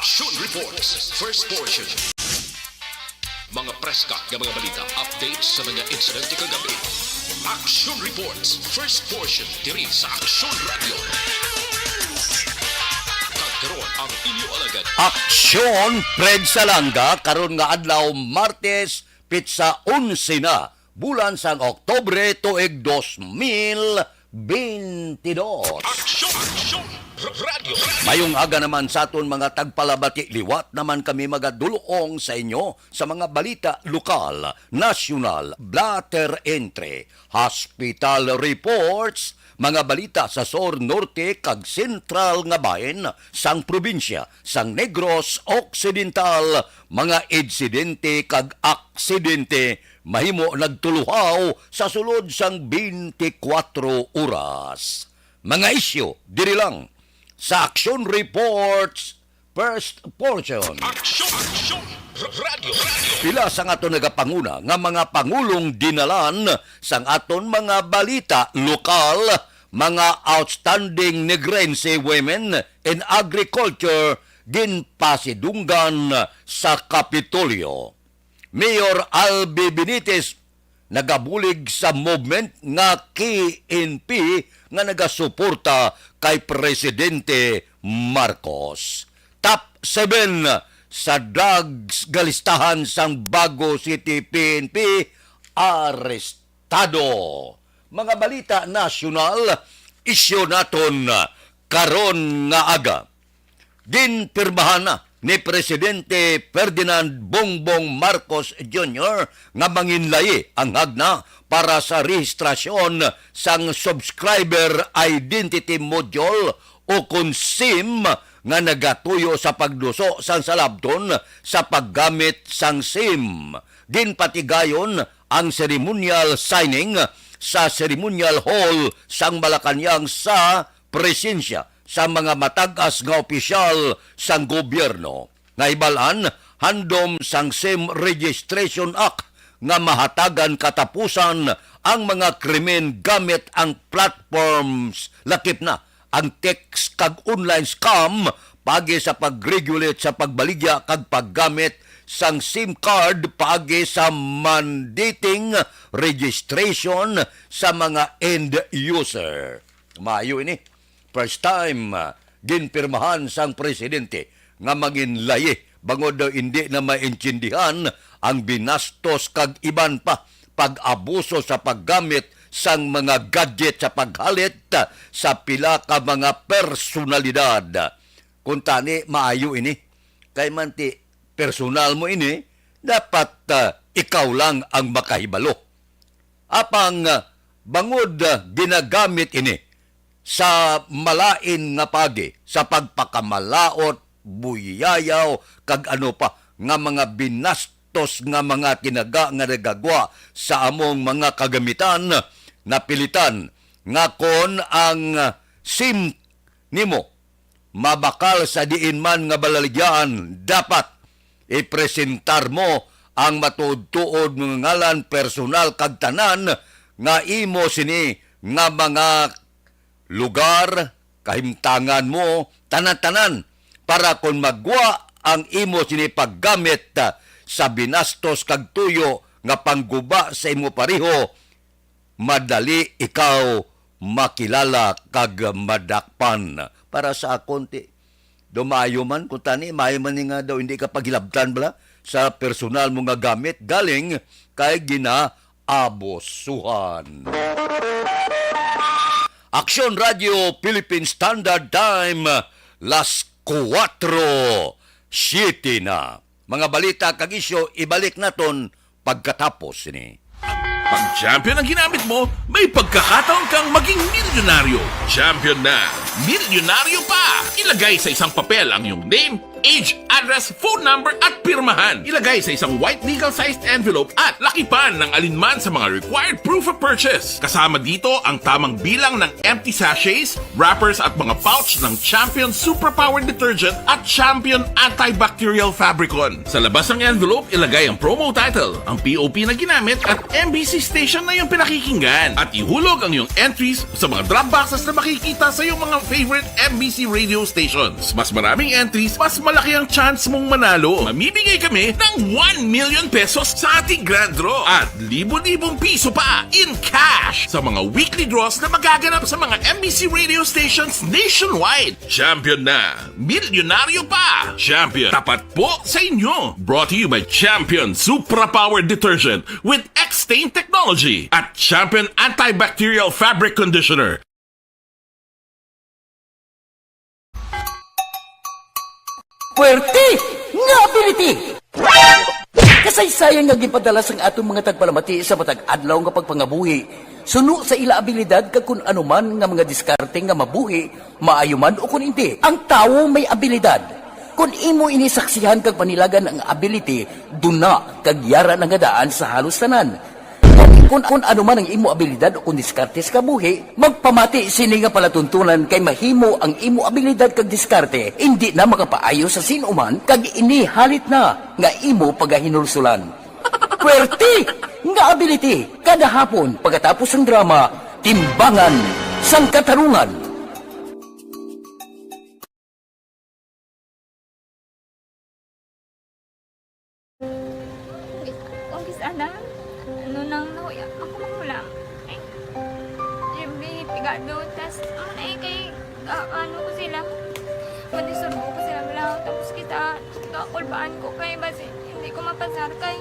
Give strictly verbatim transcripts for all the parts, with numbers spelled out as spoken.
Action Reports, first portion. Mga preska nga mga balita, updates sa mga insidente kagabi. Action Reports, first portion, diri sa Action Radio. Kag karon ang inyo alagad. Aksyon, Fred Salanga, karon nga adlaw, Martes, pitsa onse na, bulan sang Oktubre, tuig dos mil bentidós. Aksyon! Aksyon! Radio! Mayong aga naman sa aton mga tagpalabati. Liwat naman kami magadulong sa inyo sa mga balita lokal, nasyonal, blotter entry, hospital reports, mga balita sa sur, norte, kag sentral nga bahin sang probinsya sang Negros Occidental, mga insidente kag aksidente mahimo nagtuluhaw sa sulod sang twenty-four oras. Mga isyu diri lang sa Action Reports first portion. Action! Action! Radio! Radio! Pila sang aton nagapanguna nga mga pangulong dinalan sang aton mga balita lokal, mga outstanding Negrense women in agriculture ginpasidunggan sa Kapitolyo. Mayor Albi Benitez nagabulig sa movement nga K N P nga nagasuporta kay Presidente Marcos. Top seven sa drugs nga listahan sang Bago City P N P, arestado. Mga balita nasyonal, isyu naton karon nga aga. Ginpirmahan na ni Presidente Ferdinand Bongbong Marcos Junior nga manginlayi ang hagna para sa rehistrasyon sang Subscriber Identity Module, o kon SIM, nga nagatuyo sa pagduso sang salabton sa paggamit sang SIM. Ginpatigayon ang ceremonial signing sa Ceremonial Hall sang Malacañang sa presensya sa mga matag-as nga opisyal sang gobyerno. Nahibal-an, handom sang SIM Registration Act nga mahatagan katapusan ang mga krimen gamit ang platforms, lakip na ang text kag online scam, paagi sa pag-regulate sa pagbaligya kag paggamit sang SIM card, paagi sa mandating registration sa mga end user. Maayo ini. First time, ah, ginpirmahan sang presidente nga manginlayi bangod daw indi na maintindihan ang binastos kag iban pa pag-abuso sa paggamit sang mga gadget sa paghalit sa pila ka mga personalidad. Kuntani, maayo ini. Kay manti, personal mo ini, dapat, ah, ikaw lang ang makahibalo. Apang, ah, bangod, ah, ginagamit ini sa malain nga paagi, sa pagpakamalaut, buyayaw, kag ano pa, nga mga binastos nga mga tinaga nga nagagwa sa among mga kagamitan, napilitan nga kon ang, ah, SIM nimo mabakal sa diin man nga balaligyaan, dapat ipresentar mo ang matuod-tuod nga ngalan, personal, kag tanan nga imo sini nga mga lugar, kahimtangan mo, tanan-tanan, para kon magwa ang imo sini paggamit, ah, sa binastos kag tuyo nga pangguba sa imo pareho, madali ikaw makilala kag madakpan. Para sa akon, ti, do maayo man, kuntani, maayo man ni nga daw hindi ka paghilabtan bala sa personal mo nga gamit, galing kay ginaabusuhan. Aksyon Radio Philippine Standard Time, las kuwatro, siyete na. Mga balita kag isyu, ibalik naton pagkatapos sini. Pag champion ang ginamit mo, may pagkakataon kang maging milyonaryo. Champion na, milyonaryo pa! Ilagay sa isang papel ang iyong name, age, address, phone number, at pirmahan. Ilagay sa isang white legal-sized envelope at lakipan ng alinman sa mga required proof of purchase. Kasama dito ang tamang bilang ng empty sachets, wrappers at mga pouch ng Champion Superpower Detergent at Champion Antibacterial Fabricon. Sa labas ng envelope, ilagay ang promo title, ang P O P na ginamit at M B C station na iyong pinakikinggan. At ihulog ang iyong entries sa mga drop boxes na makikita sa iyong mga favorite M B C radio stations. Mas maraming entries, mas Laki ang chance mong manalo. Mamimigay kami ng one million pesos sa ating grand draw at libo-libong piso pa in cash sa mga weekly draws na magaganap sa mga M B C radio stations nationwide. Champion na, milyonaryo pa. Champion, tapat po sa inyo. Brought to you by Champion Supra Power Detergent with X-Stain Technology at Champion Antibacterial Fabric Conditioner. Puwerte nga ability! Kasaysayan nga ginpadala sang aton mga tagpalamati sa matag adlaw nga pagpangabuhi, suno sa ila abilidad kag kun ano man nga mga diskarte nga mabuhi, maayo man o kun indi. Ang tawo may abilidad. Kun imo ini saksihan kag panilagan ang ability, duna kag yara na nga daan sa halos tanan. Kung, kung ano man ang imo abilidad o kung diskarte sa kabuhi, magpamati sini nga palatuntunan kay mahimo ang imo abilidad kag diskarte indi na makapaayo sa sin-o man kag ini halit na nga imo pagahinulsulan. Puwerte nga ability kada hapon pagkatapos sang drama, Timbangan sang Katarungan. Kung kis-a na, ano nang nahuya ako manghulam. Ay, every pigado, tas, ano na eh, kay, ah, ano ko sila, madisturbo ko sila, wala, tapos kita, kakulbaan ko kay, basi, hindi ko mapasar kay.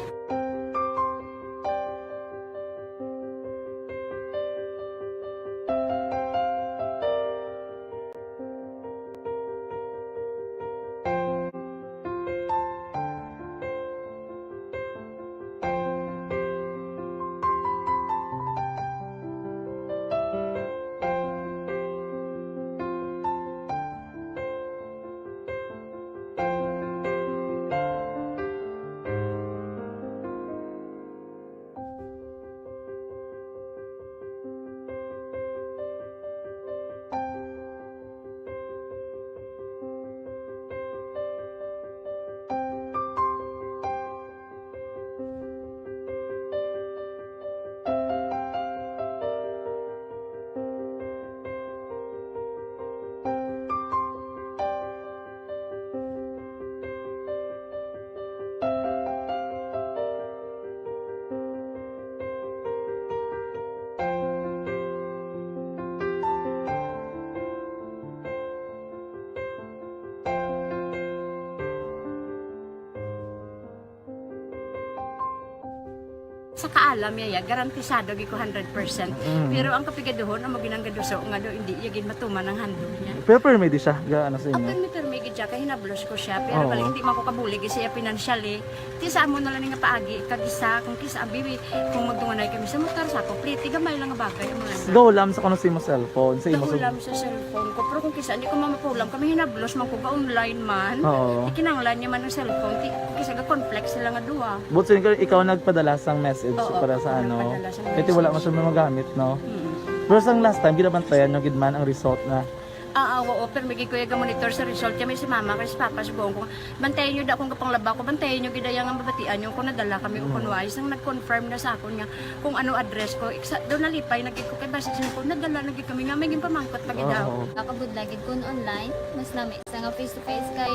Sa kaalam niya, ya, garantisado gid ko hundred percent. Mm. Pero ang kapigaduhon, amo gid ang gaduso nga do, hindi niya gid matuman ang handog niya. Pero permi di siya, ga, ano sa inyo? Ang permi, permi gid siya, kay hinablos ko siya. Pero Oo. bali, hindi man ko kabulig siya financially. Ti sa amo na lang nga paagi, kag isa, kung kisa, abi, kung magdunganay kami sa motor, sa ako, pliti, gamay lang nga bagay, amo lang. Go, lam sa kuno sa imo cellphone, sa imo sa Nahulam sa cellphone ko. Pero kung kisa, hindi ko mamapulam, kami hinablos man ko, ga-online man. Oo. Ikinanglan niya man ang cellphone, ti, kisa ga-conflict sila nga duha. But sin-, ikaw nagpadala sang message Oo, para sa ako ano? nagpadala sang Kaya wala message. man siya magamit, no? Mm. Pero sang last time, ginabantayan nyo gid man ang result na? Ah, ah, oo, pero may gid ko yung monitor sa result. Kaya may si mama, kay si papa, si buong ko, bantayan nyo da kung kapanglaba ko, bantayan nyo gid yung mabatian nyo kung nadala kami o Mm. kung wais. Nang nag-confirm na sa akon nga kung ano address ko, iksa, doon nalipay na gid ko kay basi siya ko, nadala na gid kami nga may ginpamangkot pa gid daw. Oo. Nakabudla gid kun online, mas nami sa nga face to face kay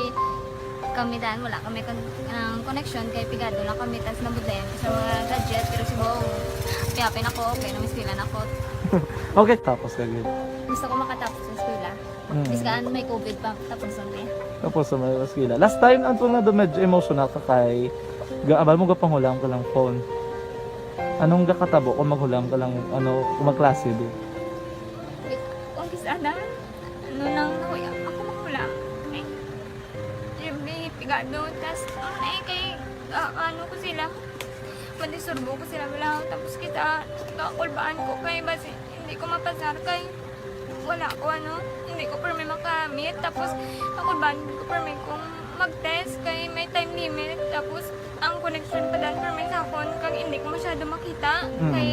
kami dan wala kami kon-, ang connection kay pigado lang kami tas nabudlayan ko sa mga gadget pero si Bong, happy ako, okay na, miskilan ako. Okay, tapos ka gid. Gusto ko makatapos sa eskwela. Mm. Bis kaan may covid pa, tapos ang kaya. Tapos sa mga eskwela. Last time, ang tunga do medyo emotional ka kay ga-, abal mo gapanghulam ka lang phone. Anong gakatabo kung maghulam ka lang, ano, kung magklase di? Kung kis-a na, ano nang nahuya ako manghulam. Eh, every pigado, tas, ano na eh, kay, ah, ano ko sila, madisturbo ko sila, wala, tapos kita, kakulbaan ko kay, basi, hindi ko mapasar kay, wala ko, ano, hindi ko permi makamit, tapos, kakulbaan ko permi kung mag-test kay may time limit, tapos, ang connection pa dan permi sa akon, kag hindi ko masyado makita, Mm. kay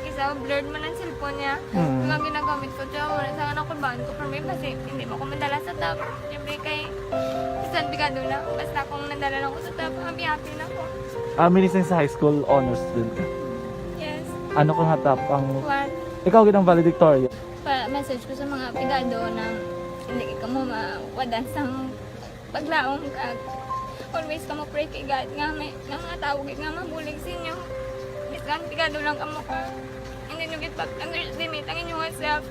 isa blurred man ang cellphone niya. Mm. Ang ginagamit ko siya, wala sa anak ko, baan ko permi, basi hindi mo ko madala sa top. Siyempre kay, bisan pigado na, basta kung nadala lang ko sa top, happy-happy na ko. Ah, minising sa high school, honors student ka? Yes. Ano ka nga top ang One. Ikaw gid ang valedictorian? Pa-message ko sa mga pigado na hindi ka mo mawadan sang Paglaom kag always kamo pray kay God nga may, nga mga tawo gid nga mabulig sa inyo. Bisan pigado lang kamo ka, hindi nyo gid pag-underestimate ang inyong self.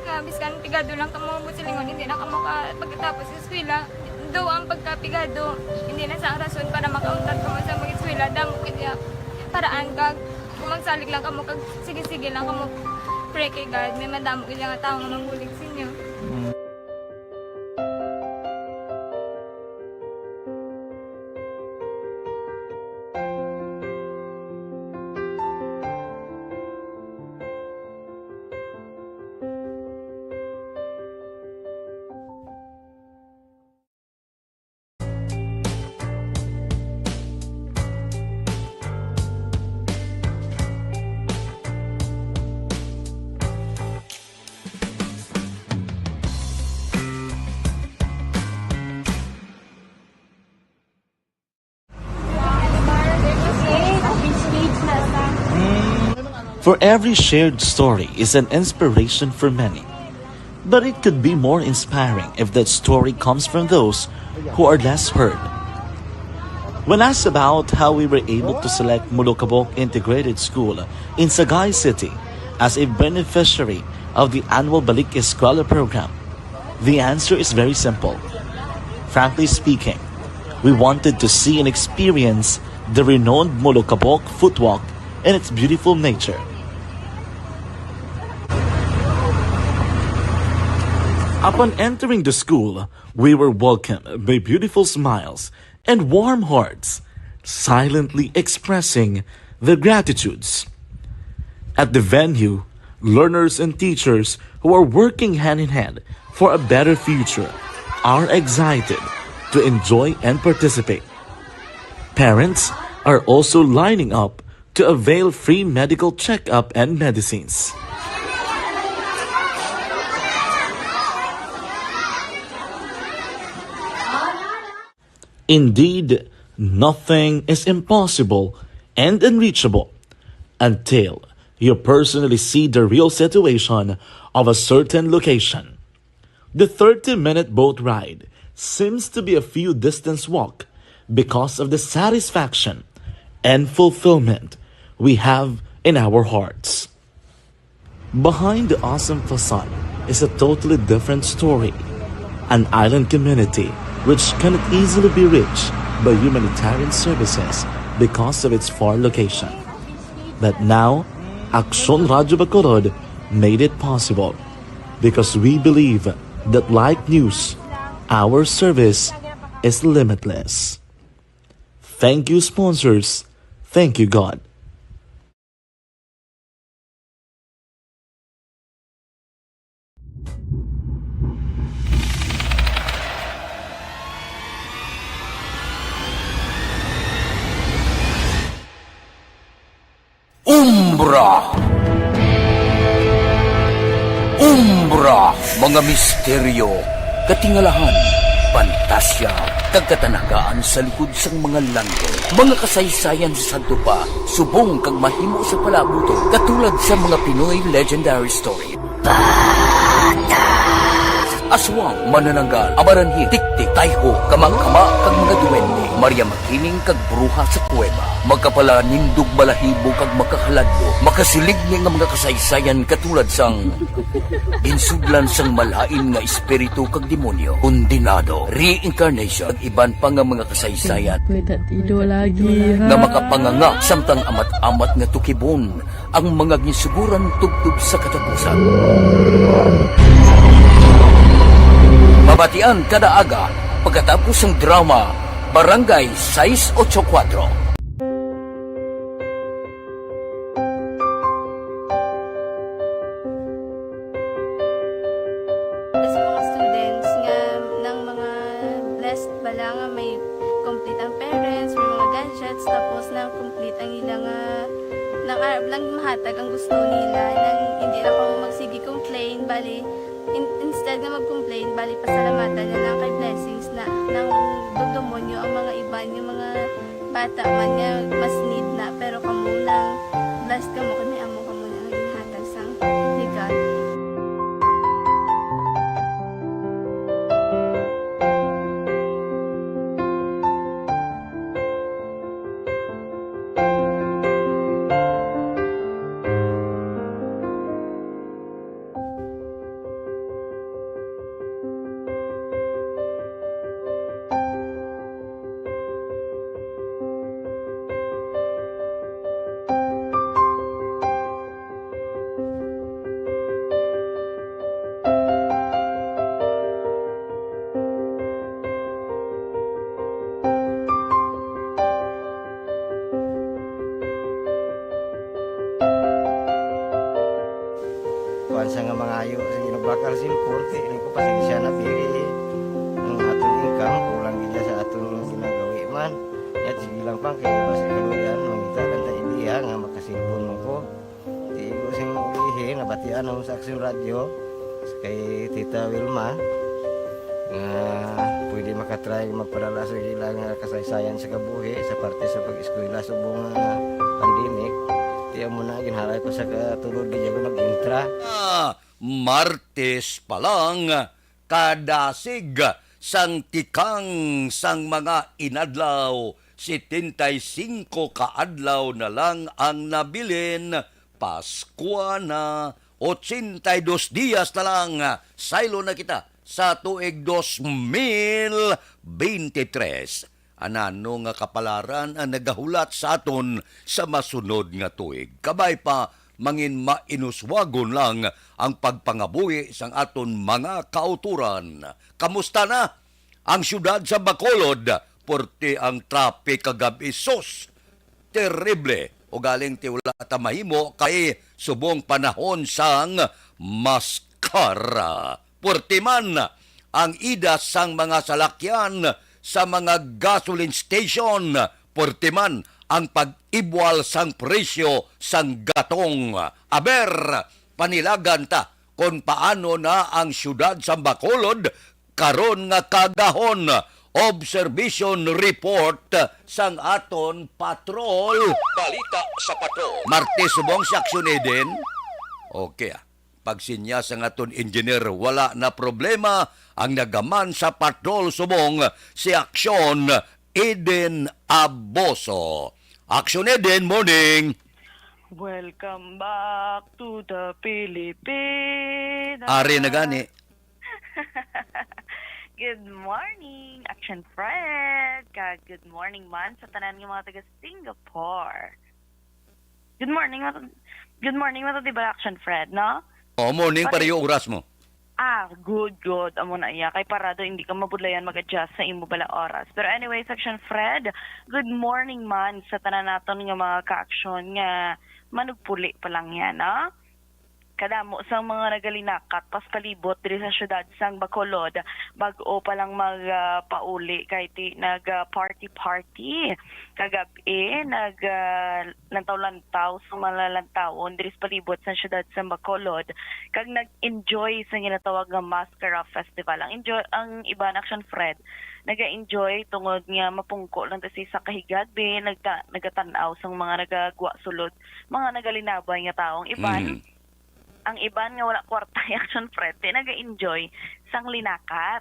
Nga bisan pigado lang kamo, buot silingon, hindi na kamo ka pagkatapos sa eskwela. Though ang pagkapigado, hindi na sa rason para makauntat kamo sa mag-eskwela. Damo gid ya paraan kag kung magsalig lang kamo kag sige-sige lang kamo pray kay God, may madamo gid nga tawo nga mabulig sa inyo. For every shared story is an inspiration for many. But it could be more inspiring if that story comes from those who are less heard. When asked about how we were able to select Mulukabok Integrated School in Sagay City as a beneficiary of the annual Balik Eskwela program, the answer is very simple. Frankly speaking, we wanted to see and experience the renowned Mulukabok Footwalk and its beautiful nature. Upon entering the school, we were welcomed by beautiful smiles and warm hearts, silently expressing their gratitudes. At the venue, learners and teachers who are working hand in hand for a better future are excited to enjoy and participate. Parents are also lining up to avail free medical checkup and medicines. Indeed, nothing is impossible and unreachable until you personally see the real situation of a certain location. The thirty-minute boat ride seems to be a few distance walk because of the satisfaction and fulfillment we have in our hearts. Behind the awesome facade is a totally different story. An island community which cannot easily be reached by humanitarian services because of its far location. But now, Aksyon Radyo Bacolod made it possible because we believe that like news, our service is limitless. Thank you, sponsors. Thank you, God. Umbra. Umbra, mga misteryo, katingalahan, pantasya, kag katanagaan sa likod sang mga langit. Mga kasaysayan sa sadto pa, subong kag mahimo sa palabuton, katulad sa mga Pinoy legendary story. Aswang, manananggal, amaranhit, tiktik, tayho, kamangkama, kag mga duwende, Maria Makiling kag bruha sa kuweba. Makapalanindog, balahibo, kag makahaladlok, makasiligni nga mga kasaysayan katulad sang ginsudlan sang malain nga espiritu kag demonyo, kondenado, reincarnation, kag iban pa nga mga kasaysayan Pwede ido lagi, nga ha? makapanganga samtang amat-amat nga tukibon ang mga ginsuguran tubtob sa katapusan. Mabatian kada aga pagkatapos sang drama Barangay Sais Ocho Kuatro. Sa mga students nga nang mga blessed bala nga may complete ang parents, may mga gadgets, tapos na complete ang ila nga nang arab lang mahatag ang gusto nila, nang hindi na kamo magsigi complain, bali, in-, instead nga mag-complain, bali, pasalamatan na lang kay blessings na nang dumdumon nyo ang mga iban, yung mga bata man nga mas need na, pero kamo nang blessed kamo kay may amo kamo na nga ginhatag sang regalo. Sa nga mangayo sa ginubakal sin korte, ini ko pasensya na, biri. Ang aton income, kulang gid sa aton ginagawi man. Yat, sige lang pang, kaya basta kaluyan, mangita lang ta idea nga makasilpon mo ko. Di ko sing ihi, nabatian ako sa Aksyon Radyo, kay Tita Wilma, nga pwede makatry magpadala sa ilang kasaysayan sa kabuhi sa parte sa pag-eskwela subong nga pandemic. Di amo na, ginhalay ko sa katulod, di ako nag-intra. Ah, Martes pa lang, kadasig sang tikang sang mga inadlaw, setenta y cinco ka adlaw na lang ang nabilin, Paskwa na, ochenta y dos dias na lang, saylo na kita sa tuig dos mil beintitres. Anano nga kapalaran ang nagahulat sa aton sa masunod nga tuig? Kabay pa, mangin mainuswagon lang ang pagpangabuhi sang aton mga kautoran. Kamusta na ang siyudad sa Bacolod? Porte ang traffic kagab-i, sus! Terrible! Ugaling ti wala ta mahimo kay subong panahon sang maskara. Purti man ang ida sang mga salakyan sa mga gasoline station. Purti man ang pag-ibwal sang presyo sang gatong. Aber, panilagan ta kon paano na ang siyudad sa Bacolod karon nga kaagahon. Observation report sang aton patrol. Balita sa patrol. Martes subong si Action Eden. Okay, ah. Pagsinya sang aton engineer, wala na problema ang nagaman sa patrol subong si Action Eden Aboso. Action Eden, morning. Welcome back to the Philippines. Ari na gani. Good morning, Action Fred. Kag good morning man sa tanan nga mga taga Singapore. Good morning, mga, good morning, mga, di ba, Action Fred, no? Oh, morning, Pare- pareho oras mo. Ah, good, good. Amo na iya. Kay parado, hindi ka mabudlayan mag-adjust sa imo bala oras. Pero anyway, Action Fred, good morning man sa tanan naton nga mga ka-action nga manugpuli pa lang yan, no? Kadamo sang mga nagalinakat pas palibot diri sa siyudad sang Bacolod, bag-o pa lang mag, ah, pauli kay ti-, nag, ah, party-party kagab-i, nag, ah, lantaw-lantaw sa mga lantawon diri sa palibot sa siyudad sang Bacolod, kag nag-enjoy sa ginatawag nga Mascara Festival. Ang enjoy, ang iban, Action Fred, naga-enjoy tungod nga mapungko lang ta sa isa ka higad, be, nagta-, nagatan-aw sang mga nagagwa sulod, mga nagalinabay nga tawo. Ang iban, Mm. ang iban nga wala kwarta, Action Fred, ti naga-enjoy sang linakat.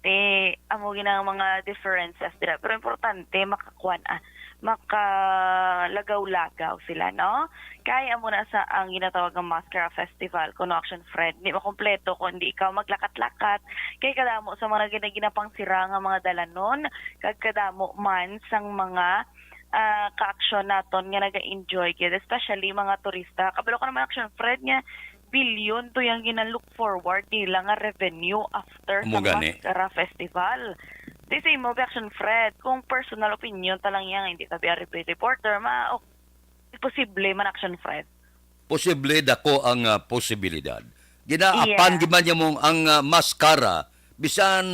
Ti, amo gid ang mga differences dira. Pero importante, makakuan, ah, makalagaw-lagaw sila, no? Kay amo na sa ang ginatawag nga Mascara Festival, kuno, Action Fred. Di makompleto kung di ikaw maglakat-lakat. Kay kadamo sa mga gina-, ginapangsira nga mga dalanon, kag kadamo man sang mga ah, ka-action naton nga naga-enjoy gid, especially mga turista. Kabalo ka naman, Action Fred, nga bilyon to yang gina-look forward nila nga revenue after Amo sa gani. Mascara Festival. Di sa imo, Action Fred, kung personal opinion ta lang yan, hindi ta biya re-, reporter, ma-, o-, posible man, Action Fred. Posible, dako ang, ah, posibilidad. Ginaapan Yeah. gid man niya mong ang, ah, maskara, bisan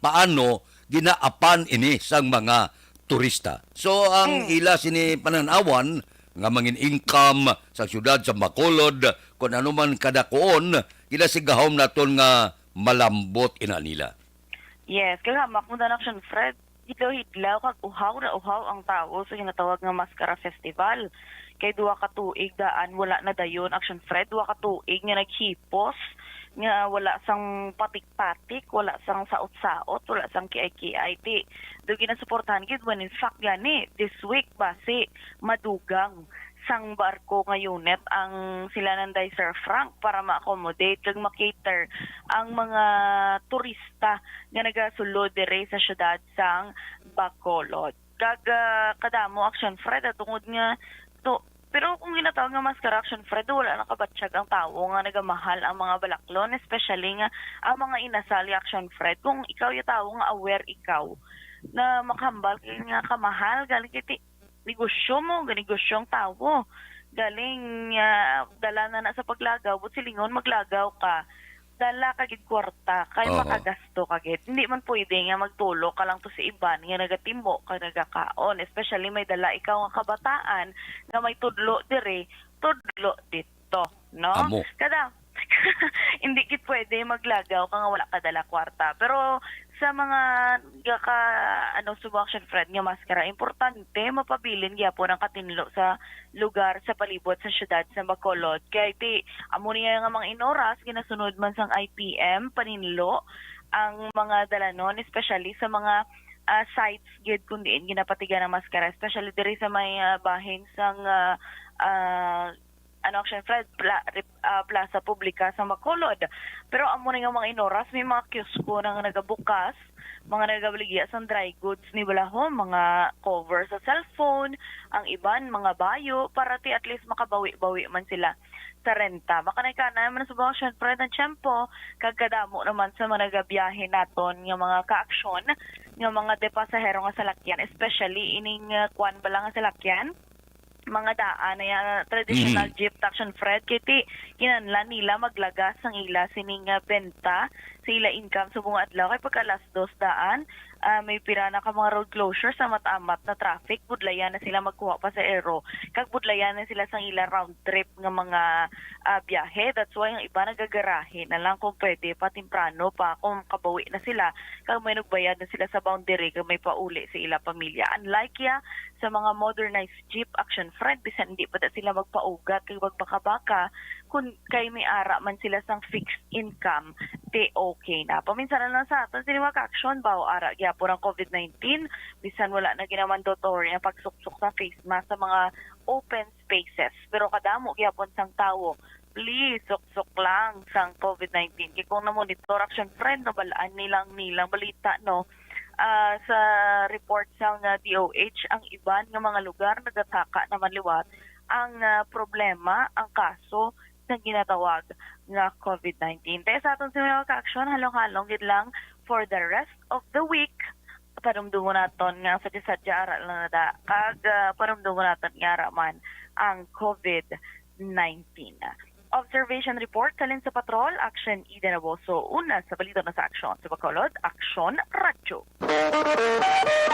paano, ginaapan ini sang mga turista. So, ang Mm. ila sini panan-awan nga mangin income sa siyudad sa Bacolod, kung ano man kadakuon, ginasigahom naton nga malambot ina nila. Yes, kay hamak mo, Action Fred, hidlaw-hidlaw kag uhaw na uhaw ang tawo sa ginatawag nga Mascara Festival. Kay duha ka tuig daan wala na dayon, Action Fred, duha ka tuig nga naghipos, nga wala sang patik-patik, wala sang saot-saot, wala sang kiay-kiay. Ti, do ginasuportahan gid, when in fact gani, this week basi madugang sang barko nga unit ang sila nanday Sir Frank para ma-accommodate kag ma-cater ang mga turista nga nagasulod diri sa siyudad sang Bacolod. Kag, ah, kadamo, Action Fred, ah, tungod nga to, pero kung ginatawag nga Mascara, Action Fred, wala nakabatyag ang tawo nga nagamahal ang mga balaklon, especially nga ang mga inasal, Action Fred. Kung ikaw yung tawo nga aware ikaw na makahambal kay nga kamahal, galing kay ti-, negosyo mo, ganegosyo ang tawo. galing, ah, dala na na sa paglagaw, but silingon maglagaw ka, dala ka gid kwarta, kay Oo. makagasto ka gid. Hindi man pwede nga magtulo ka lang to sa iban nga nagatimo ka, nagakaon, especially may dala ikaw nga kabataan nga may tudlo diri, tudlo dito, no? Amo. Kada, hindi gid pwede maglagaw ka nga wala ka dala kwarta. Pero sa mga gaka, ano, Subo Action Fred nga maskara, importante mapabilin gyapon ang katinlo sa lugar sa palibot sa siyudad sa Bacolod. Kay ti, amo niya nga mga inoras, ginasunod man sang I P M, paninlo ang mga dalanon, especially sa mga, ah, sites gid kung diin ginapatigan ang maskara, especially diri sa may, ah, bahin sang, ah, ah, ano, Action Fred, Pla-, Rep-, ah, Plaza Publica sa Bacolod. Pero amo ni nga mga inoras, may mga kiosko na nga nagabukas, mga nagabaligya sang dry goods ni balaho, mga cover sa cellphone, ang iban, mga bayo, para ti at least makabawi-bawi man sila sa renta. Makanay-kanay man sa Subo Action Fred ang tiyempo, kag kadamo naman sa mga nagabiyahe naton nga mga ka-aksyon, nga mga de pasahero nga salakyan, especially ining, ah, kwan bala nga salakyan, mga daan na yan, traditional Mhm. jeep, Action Fred, kay ti kinahanglan nila maglagas sang ila sining, ah, benta sa ila income sa buong adlaw. Kay pagka alas dos daan, ah, may pira na ka mga road closure sa mat-amat na traffic, budlayan na sila magkuha pasahero, kag budlayan na sila sang ila round trip nga mga, ah, biyahe. That's why ang iba nagagarahe na lang kung pwede pa, temprano pa, kung kabawi na sila, kag may nagbayad na sila sa boundary, kag may pauli sa ila pamilya. Unlike ya, sa mga modernized jeep, Action Fred, bisan hindi pa ta sila magpaugat kag magbaka-baka, kun kay may ara man sila sang fixed income, di okay na. Paminsanan lang sa aton sini mga ka-aksyon, bawo ara gyapon ang covid nineteen, bisan wala na ginamandatory ang pagsuksok sa face mask sa mga open spaces. Pero kadamo gyapon sang tawo, please, suksok lang sang covid nineteen. Kay kung na-monitor, Action Fred, no, balaan nilang, nilang balita, no, ah, sa report sang, ah, D O H, ang iban nga mga lugar nagataka naman liwat ang, ah, problema, ang kaso sa ginatawag nga covid nineteen. Kaya sa aton sa mga ka-aksyon, halong-halong gid lang for the rest of the week, panumdumon naton nga sadya-sadya ara lang na da, kag, ah, panumdumon naton nga ara man ang covid nineteen. Observation report halin sa Patrol, Action Eden Aboso. Una sa balita na sa Aksyon sa Bacolod, Aksyon Radyo.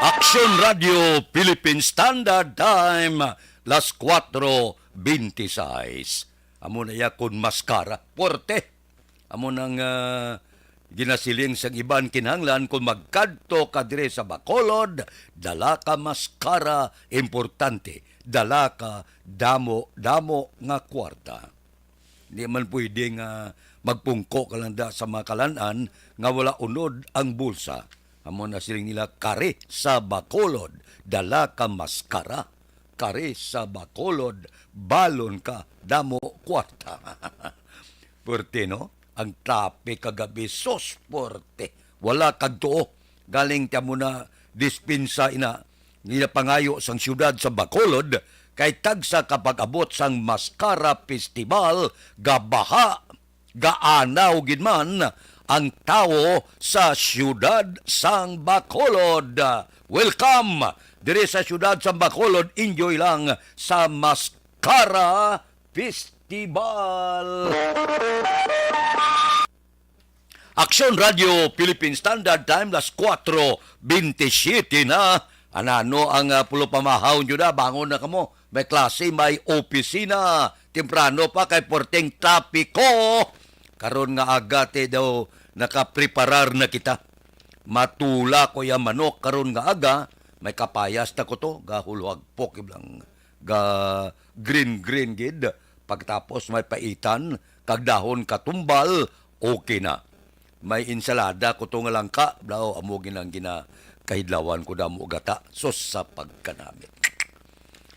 Aksyon Radyo Philippine Standard Time, las kuwatro benti sais. Amo na ya kon maskara. Puwerte. Amo nang, ah, ginasiling sang iban, kinahanglan kon magkadto ka diri sa Bacolod, dala ka maskara, importante, dala ka damo-damo nga kwarta. Di man pwede nga magpungko ka lang da sa mga kalan-an nga wala unod ang bulsa. Amo na siling nila, kari sa Bacolod, dala ka maskara. Kari sa Bacolod, balon ka, damo kwarta. Puwerte, no? Ang traffic kagabi, sus, puwerte. Wala kag tuo. Galing ti amo na dispensa ina, ginapangayo sang siyudad sa Bacolod, kay tagsa ka pag-abot sang Maskara Festival, gabaha, gaanaw gid man ang tawo sa siyudad sang Bacolod. Welcome diri sa siyudad sang Bacolod, enjoy lang sa Maskara Festival. Aksyon Radio Philippine Standard Time, las kuwatro benti siyete na. Anano ang, ah, pulo pamahaw nyo na? Bangon na kamo. May klase, may opisina. Temprano pa kay puwerteng trapiko. Karon nga aga, ti daw nakapreparar na kita. Matula ko ya manok karon nga aga. May kapayas na ko to. Gahulwag po, kiblang ga green-green gid. Pagkatapos may paitan, kag dahon katumbal, okay na. May ensalada ko to nga langka, blaw, amo gid ang ginakahidlawan ko, damo gata. Sus, sa pagkanami.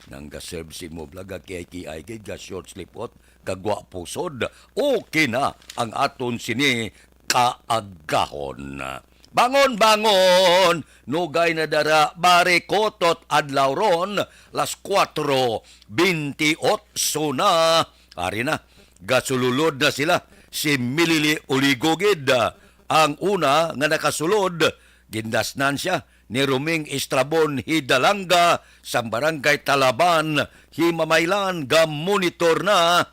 Nang ga-serve si mo, bla, gakiay-kiay gid, ga-short sleeve, ot, kagwa pusod. Okay na ang aton sini kaagahon. Bangon, bangon! Nugay na dara, barikotot adlaw ron, las kuwatro benti otso na. Ari na, gasululod na sila. Si Milili Uligo gid, ah, ang una nga nakasulod. Gindasnan siya. ni Roming Estrabon Hidalanga sang Barangay Talaban, Himamaylan, ga-monitor na.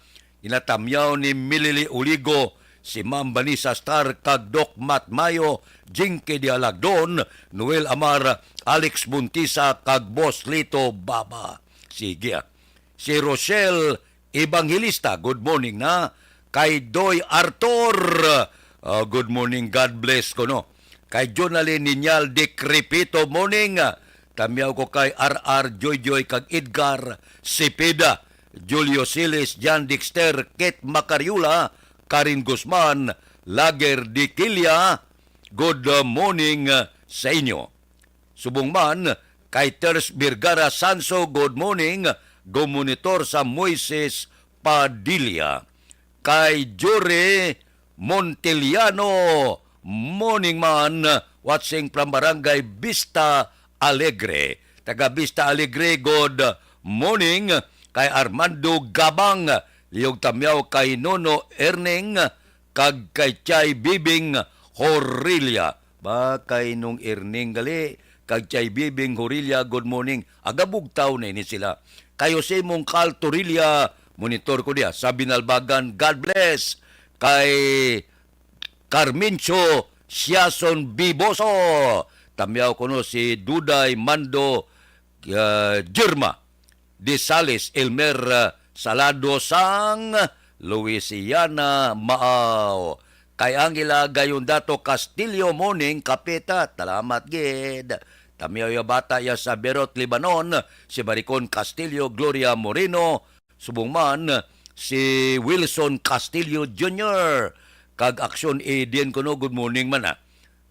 Ginatamyaw ni Milili Uligo, si Ma'am Vanessa Star, kag Doc Matt Mayo, Jinky Dialagdon, Noel Amar, Alex Buntisa, kag Boss Lito Baba. Sige, ah. Si Rochelle Evangelista, good morning na. Kay Doy Arthur, ah, good morning, God bless ko, no. Kay Jonalyn Ninyal Decrepito, morning. Tamyaw ko kay R R Joyjoy kag Edgar Cepeda, Julio Siles, Jan Dexter, Kate Macariola, Karen Guzman, Lager Diquilia, good, uh, morning, uh, sa inyo. Subong man kay Ters Vergara Sanso, good morning, go-monitor sa Moises Padilla. Kay Jory Monteliano, morning man, watching from Barangay Vista Alegre. Taga Vista Alegre, good morning. Kay Armando Gabang, liyog tamyaw kay Nono Erning, kag kay Chay Bibing Horilla. Ba, kay Nong Erning gali, kag Chay Bibing Horilla, good morning. Aga bugtaw na ini sila. Kay Jose Mongcal Torilla, monitor ko diya sa Binalbagan, God bless. Kay Carmencio Siason Biboso, tamyaw ko, no, si Duday Mando, ah, Jirma. Disales, Elmer, uh, Salado sang Louisiana, Maaw. Kay Angela Gayondato Castillo, morning, kapita. Salamat gid. Tamyaw ya bata ya sa Beirut, Lebanon, si Maricon Castillo, Gloria Moreno, subong man si Wilson Castillo Junior, kag Aksyon Eden kuno, good morning man, ah.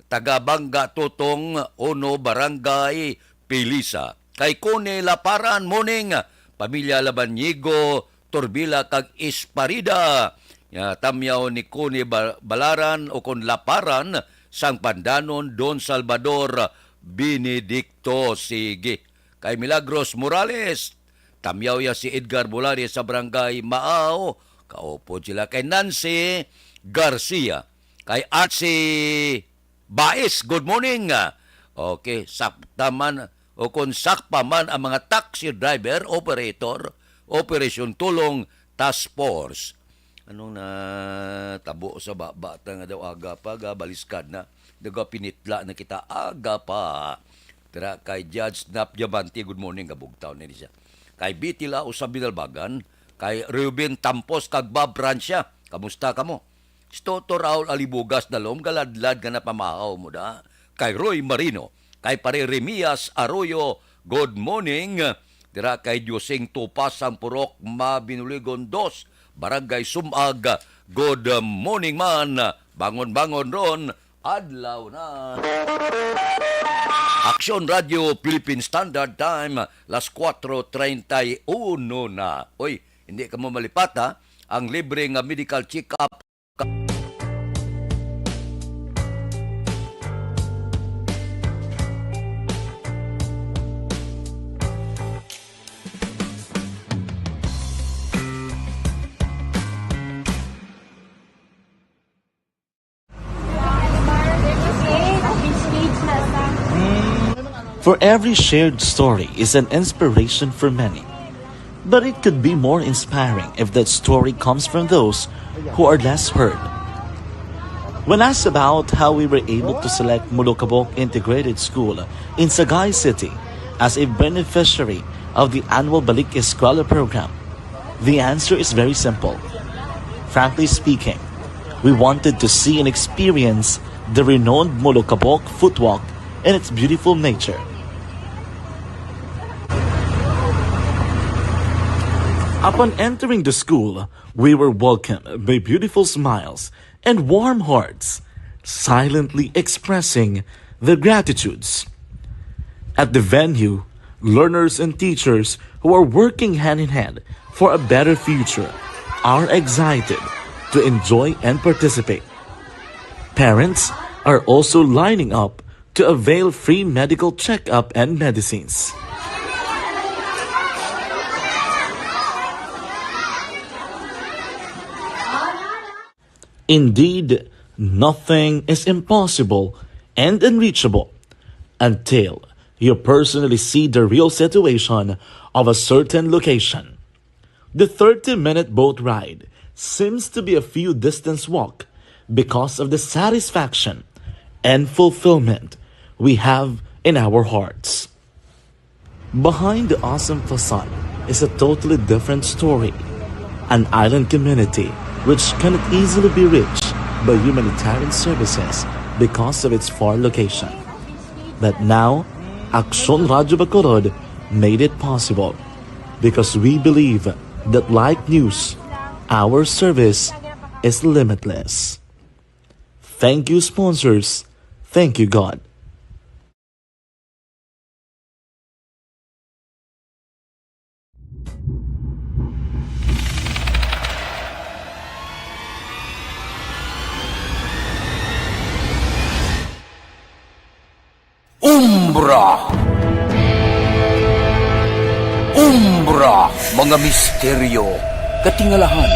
Taga Bangga Tutong Uno, Barangay Pilisa. Kay Connie Laparan, morning. Pamilya Labaniego, Turbila kag Esparida. Ya, tamyaw ni Connie Ba-, Balaran o kon Laparan sang Pandanon, Don Salvador Benedicto. Sige. Kay Milagros Morales, tamyaw ya si Edgar Bulario sa Barangay Maaw. Kaupod sila. Kay Nancy Garcia, kay Archie Bais, good morning. Okay, sakta man o kon sakpa man ang mga taxi driver, operator, Operation Tulong Task Force. Anong natabo sa bata nga daw aga pa, ga baliskad na. Daw ga pinitla na kita aga pa. Tara kay Judge Nap Diamante, good morning, gabugtaw na ni siya. Kay Betty Lao sa Binalbagan, kay Ruben Tampos kag Bob Francia, kamusta kamo? Si Toto Raul Alibugas na lom, galadlad nga napamahaw mo da. Kay Roy Marino, kay Pare Remias Arroyo, good morning. Dira kay Diosing Tupas sang Purok Mabinuligon dos, Barangay Sumag, good morning man. Bangon-bangon ron, adlaw na. Aksyon Radio Philippine Standard Time, las kuwatro treinta y uno na. Oy, hindi ka mo malipata ang libre nga medical check-up. For every shared story is an inspiration for many. But it could be more inspiring if that story comes from those who are less heard. When asked about how we were able to select Molokabok Integrated School in Sagay City as a beneficiary of the annual Balik Eskwela program, the answer is very simple. Frankly speaking, we wanted to see and experience the renowned Molokabok footwalk and its beautiful nature. Upon entering the school, we were welcomed by beautiful smiles and warm hearts, silently expressing their gratitudes. At the venue, learners and teachers who are working hand in hand for a better future are excited to enjoy and participate. Parents are also lining up to avail free medical checkup and medicines. Indeed, nothing is impossible and unreachable until you personally see the real situation of a certain location. The thirty-minute boat ride seems to be a few distance walk because of the satisfaction and fulfillment we have in our hearts. Behind the awesome facade is a totally different story. An island community which cannot easily be reached by humanitarian services because of its far location. But now, Aksyon Radyo Bacolod made it possible because we believe that, like news, our service is limitless. Thank you, sponsors. Thank you, God. Umbra. Umbra, mga misteryo, katingalahan,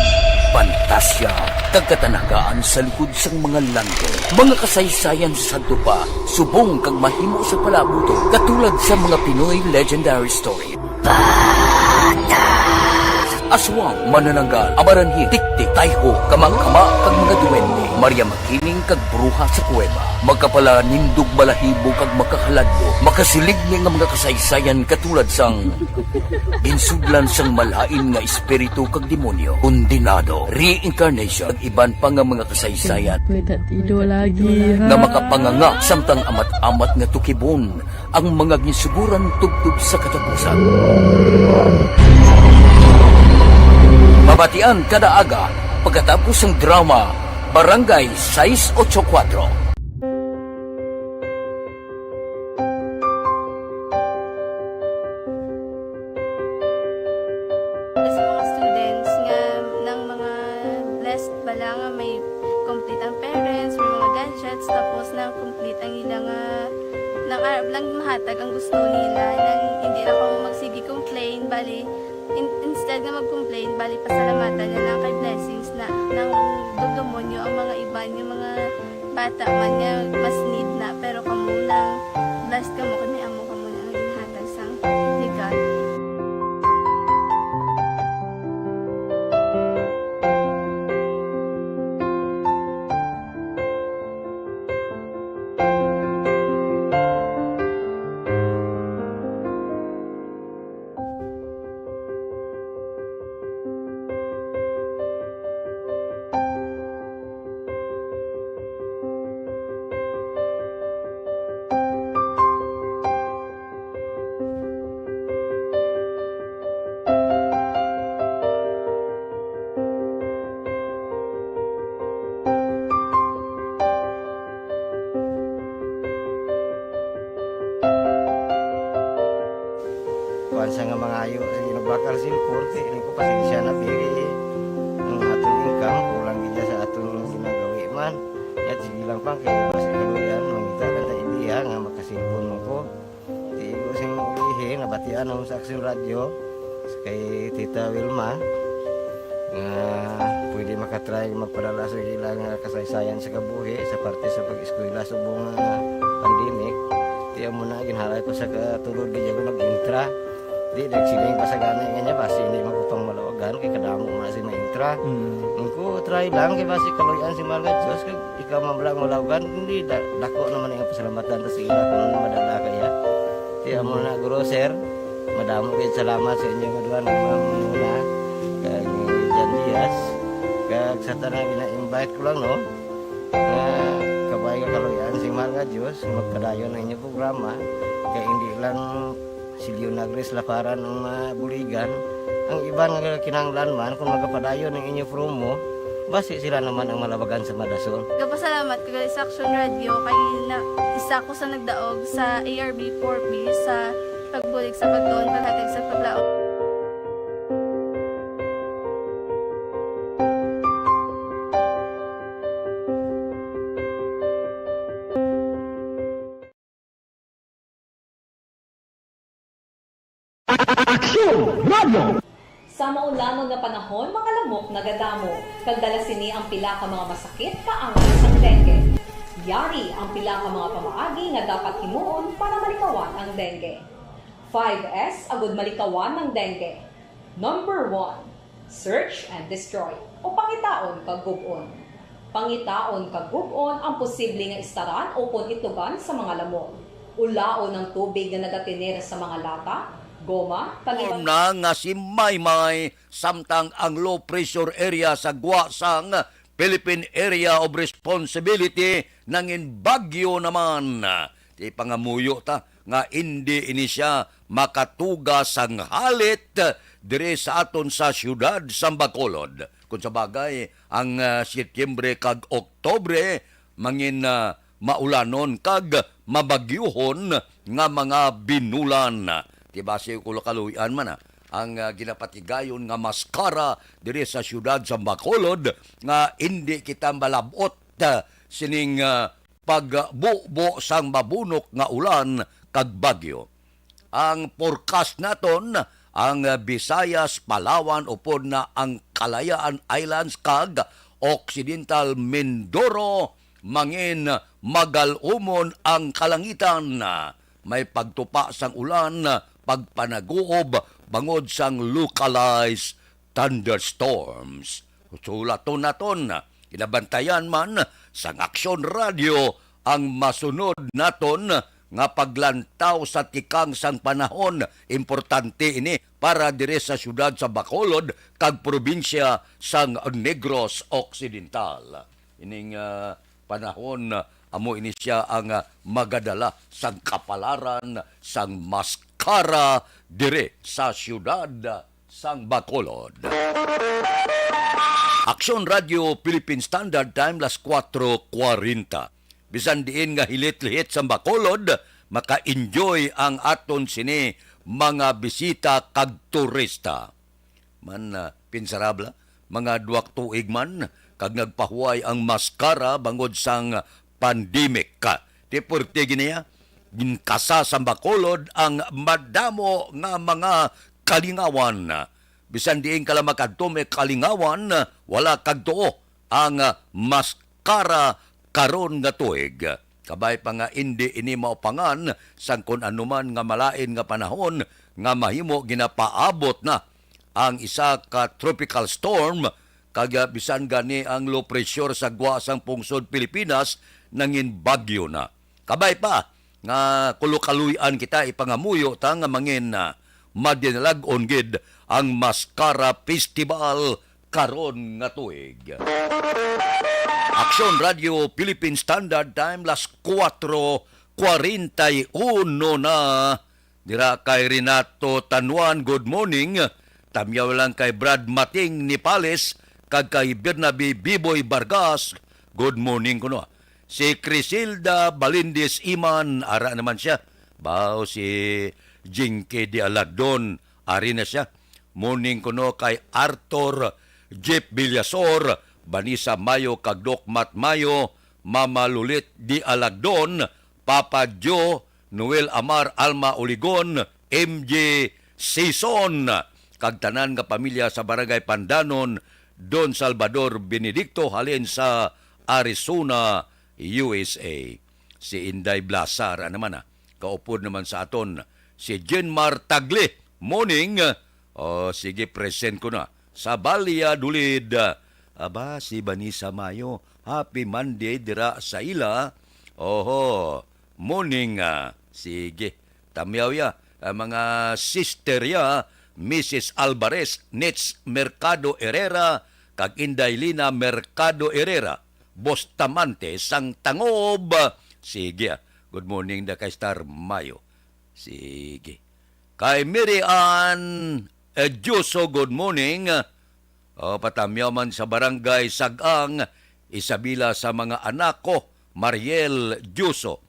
pantasya, kag katanagaan sa likod sang mga langit. Mga kasaysayan sa sadto pa, subong kag mahimo sa palabuton, katulad sa mga Pinoy legendary story. Aswang, manananggal, amaranhit, tiktik, tayho, kamangkama, kag mga duwende, Maria Makiling, kag bruha sa kuweba, makapalanindog balahibo kag makahaladlok, makasiligni nga mga kasaysayan katulad sang ginsudlan sang malain nga espiritu kag demonyo, kondenado, reincarnation, kag iban pa nga mga kasaysayan May tatido lagi, ha? nga makapanganga samtang amat-amat nga tukibon ang mga ginsuguran tubtob sa katapusan. Mabatian kada aga pagkatapos sang drama Barangay sais ocho kuwatro. Sa mga students nga nang mga blessed bala nga may complete ang parents, may mga gadgets, tapos nang complete ang ila nga, nang arab lang mahatag ang gusto nila, nang hindi na ko magsige complain, bali, in-, instead nga mag-complain, bali, pasalamatan na lang kay blessings na, nang dugdumonyo ang mga iban, yung mga bata man nga mas need na, pero kamo lang, blessed kamo kay may amo kamo na nga ginhatag sang ni God. Kuan sa nga mangayo sa ginabakal cellphone, kay ining ko pasensya na, biri. Ang aton income, kulang gid sa aton ginagawi man. Yat, sige lang, pang, kay basi kaluyan, mangita lang ta idea nga maka-cellphone mo ko. Di ko sing ulihi, nabatian ako sa Aksyon Radyo, kay Tita Wilma, nga pwede makatry magpadala sa ila nga kasaysayan sa kabuhi sa parte sa pag-eskwela subong nga pandemic. Di amo na, ginhalay ko sa katulod, di ako nag-intra. Di, nagsiling pa sa gani nga niya, basi hindi man ko pang malawagan, kay kadamo mo na si ma-intra. Mm. Ang ko, try lang, kay basi kaluyan si Mahal nga Diyos, kag ikaw man lang malawagan, hindi, da-, dako naman ang pasalamatan ta sa ila kung madala kaya. Di amo na, guro, sir, madamo kayo salamat sa inyo nga duha nga mga muna, kag ni Jan Diaz, kag sa tanan gina-invite ko lang, no, nga kabay nga kaluyan sing Mahal nga Diyos, magpadayon ang inyong programa, kay hindi lang si Leonagris Laparan ang mabuligan, ang iban nga kinahanglan man, kung magapadayon ang inyo promo, basi sila naman ang malabagan sa madasol. Gapasalamat ko gali sa Aksyon Radyo, kay na, isa ko sa nagdaog sa A R B four B sa pagbulig sa pagtuon, paghatag sa paglaom. Aksyon Radyo. Sa maulamon nga panahon, mga lamok nagadamo, kag dala sini ang pila ka mga masakit kaangay sang dengue. Yari ang pila ka mga pamaagi nga dapat himuon para malikawan ang dengue. Five S agud malikawan ang dengue. Number one, search and destroy o pangitaon kag gub-on. Pangitaon kag gub-on ang posible nga istaran ukon itlugan sa mga lamok. Ulaon ang tubig nga nagatener sa mga lata, goma, kag iban. Na nga si Maymay samtang ang low pressure area sa gwa sang Philippine Area of Responsibility nangin bagyo naman. Di pangamuyo ta nga indi ini sia makatuga sang halit diri sa aton sa siyudad sa Bacolod. Kung sa bagay, ang, ah, Setyembre kag Oktobre mangin, ah, maulanon kag mabagyuhon nga mga binulan. Di ba, si Kulo Kaluy-an man, ah, ang, ah, ginapatigayon nga maskara diri sa siyudad sa Bacolod nga indi kita malab-ot, ah, sining, ah, pagbubo sang mabunok nga ulan kag bagyo. Ang forecast naton, ang Visayas, Palawan, upod na ang Kalayaan Islands kag Occidental Mindoro, mangin magal-umon ang kalangitan. May pagtupa sang ulan, pagpanaguob bangod sang localized thunderstorms. Sulaton naton, kinabantayan man sang Aksyon Radyo ang masunod naton nga paglantaw sa tikang sang panahon. Importante ini para diri sa siyudad sa Bacolod kag probinsya sang Negros Occidental. Ining, ah, panahon, ah, amo ini sia ang, ah, magadala sang kapalaran sang maskara diri sa siyudad sang Bacolod. Aksyon Radyo Philippine Standard Time, las kuwatro kwarenta. Bisan diin nga hilit-lihit sa Bacolod, maka-enjoy ang aton sini mga bisita kag turista. Man, ah, pinsarabla, mga duwak tuig man kag nagpahuway ang maskara bangod sang pandemic. Di pwerte gini, ah, ginkasa sa Bacolod ang madamo nga mga kalingawan. Bisan diin ka lang makadto may kalingawan, wala kag tuo ang, ah, maskara karon nga tuig. Kabay pa nga indi ini maupangan sang kon anuman nga malain nga panahon nga mahimo ginapaabot na ang isa ka tropical storm, kag, ah, bisan gani ang low pressure sa gwa sang pungsod Pilipinas nangin bagyo na. Kabay pa nga kulukaluy-an kita, ipangamuyo ta nga mangin, ah, madinalag-on gid ang Maskara Festival karon nga tuig. Aksyon Radyo Philippine Standard Time, las kuwatro kwarenta y uno na. Dira kay Renato Tanuan, good morning. Tamyaw lang kay Brad Mating Nipales kag kay Bernabe Biboy Vargas, good morning kuno. Si Crisilda Balindis Iman, ara naman sia. Bao si Jinky de Alagdon, ari na sia. Morning kuno kay Arthur Jeep Villasor, Vanessa Mayo kag Doc Matt Mayo, Mama Lulit de Alagdon, Papa Joe, Noel Amar, Alma Oligon, M J Sison, kag tanan nga pamilya sa Barangay Pandanon, Don Salvador Benedicto, halin sa Arizona, U S A. Si Inday Blasar, ano man, ah, kaupod naman sa aton. Si Jenmar Tagle, morning. O, sige, present ko na. Sa Valladolid, aba, si Vanessa Mayo, happy Monday dira sa ila. Oho, morning, ah, sige. Tamyaw ya, ang mga sister ya, Missus Alvarez, Nets Mercado Herrera, kag Inday Lina Mercado Herrera, Bustamante sang Tangob. Sige, ah. Good morning da kay Star Mayo. Sige. Kay Mary Ann, eh, Dioso, good morning. O, patamyaw man sa Barangay Sag-ang, Isabela sa mga anak ko, Mariel Dioso,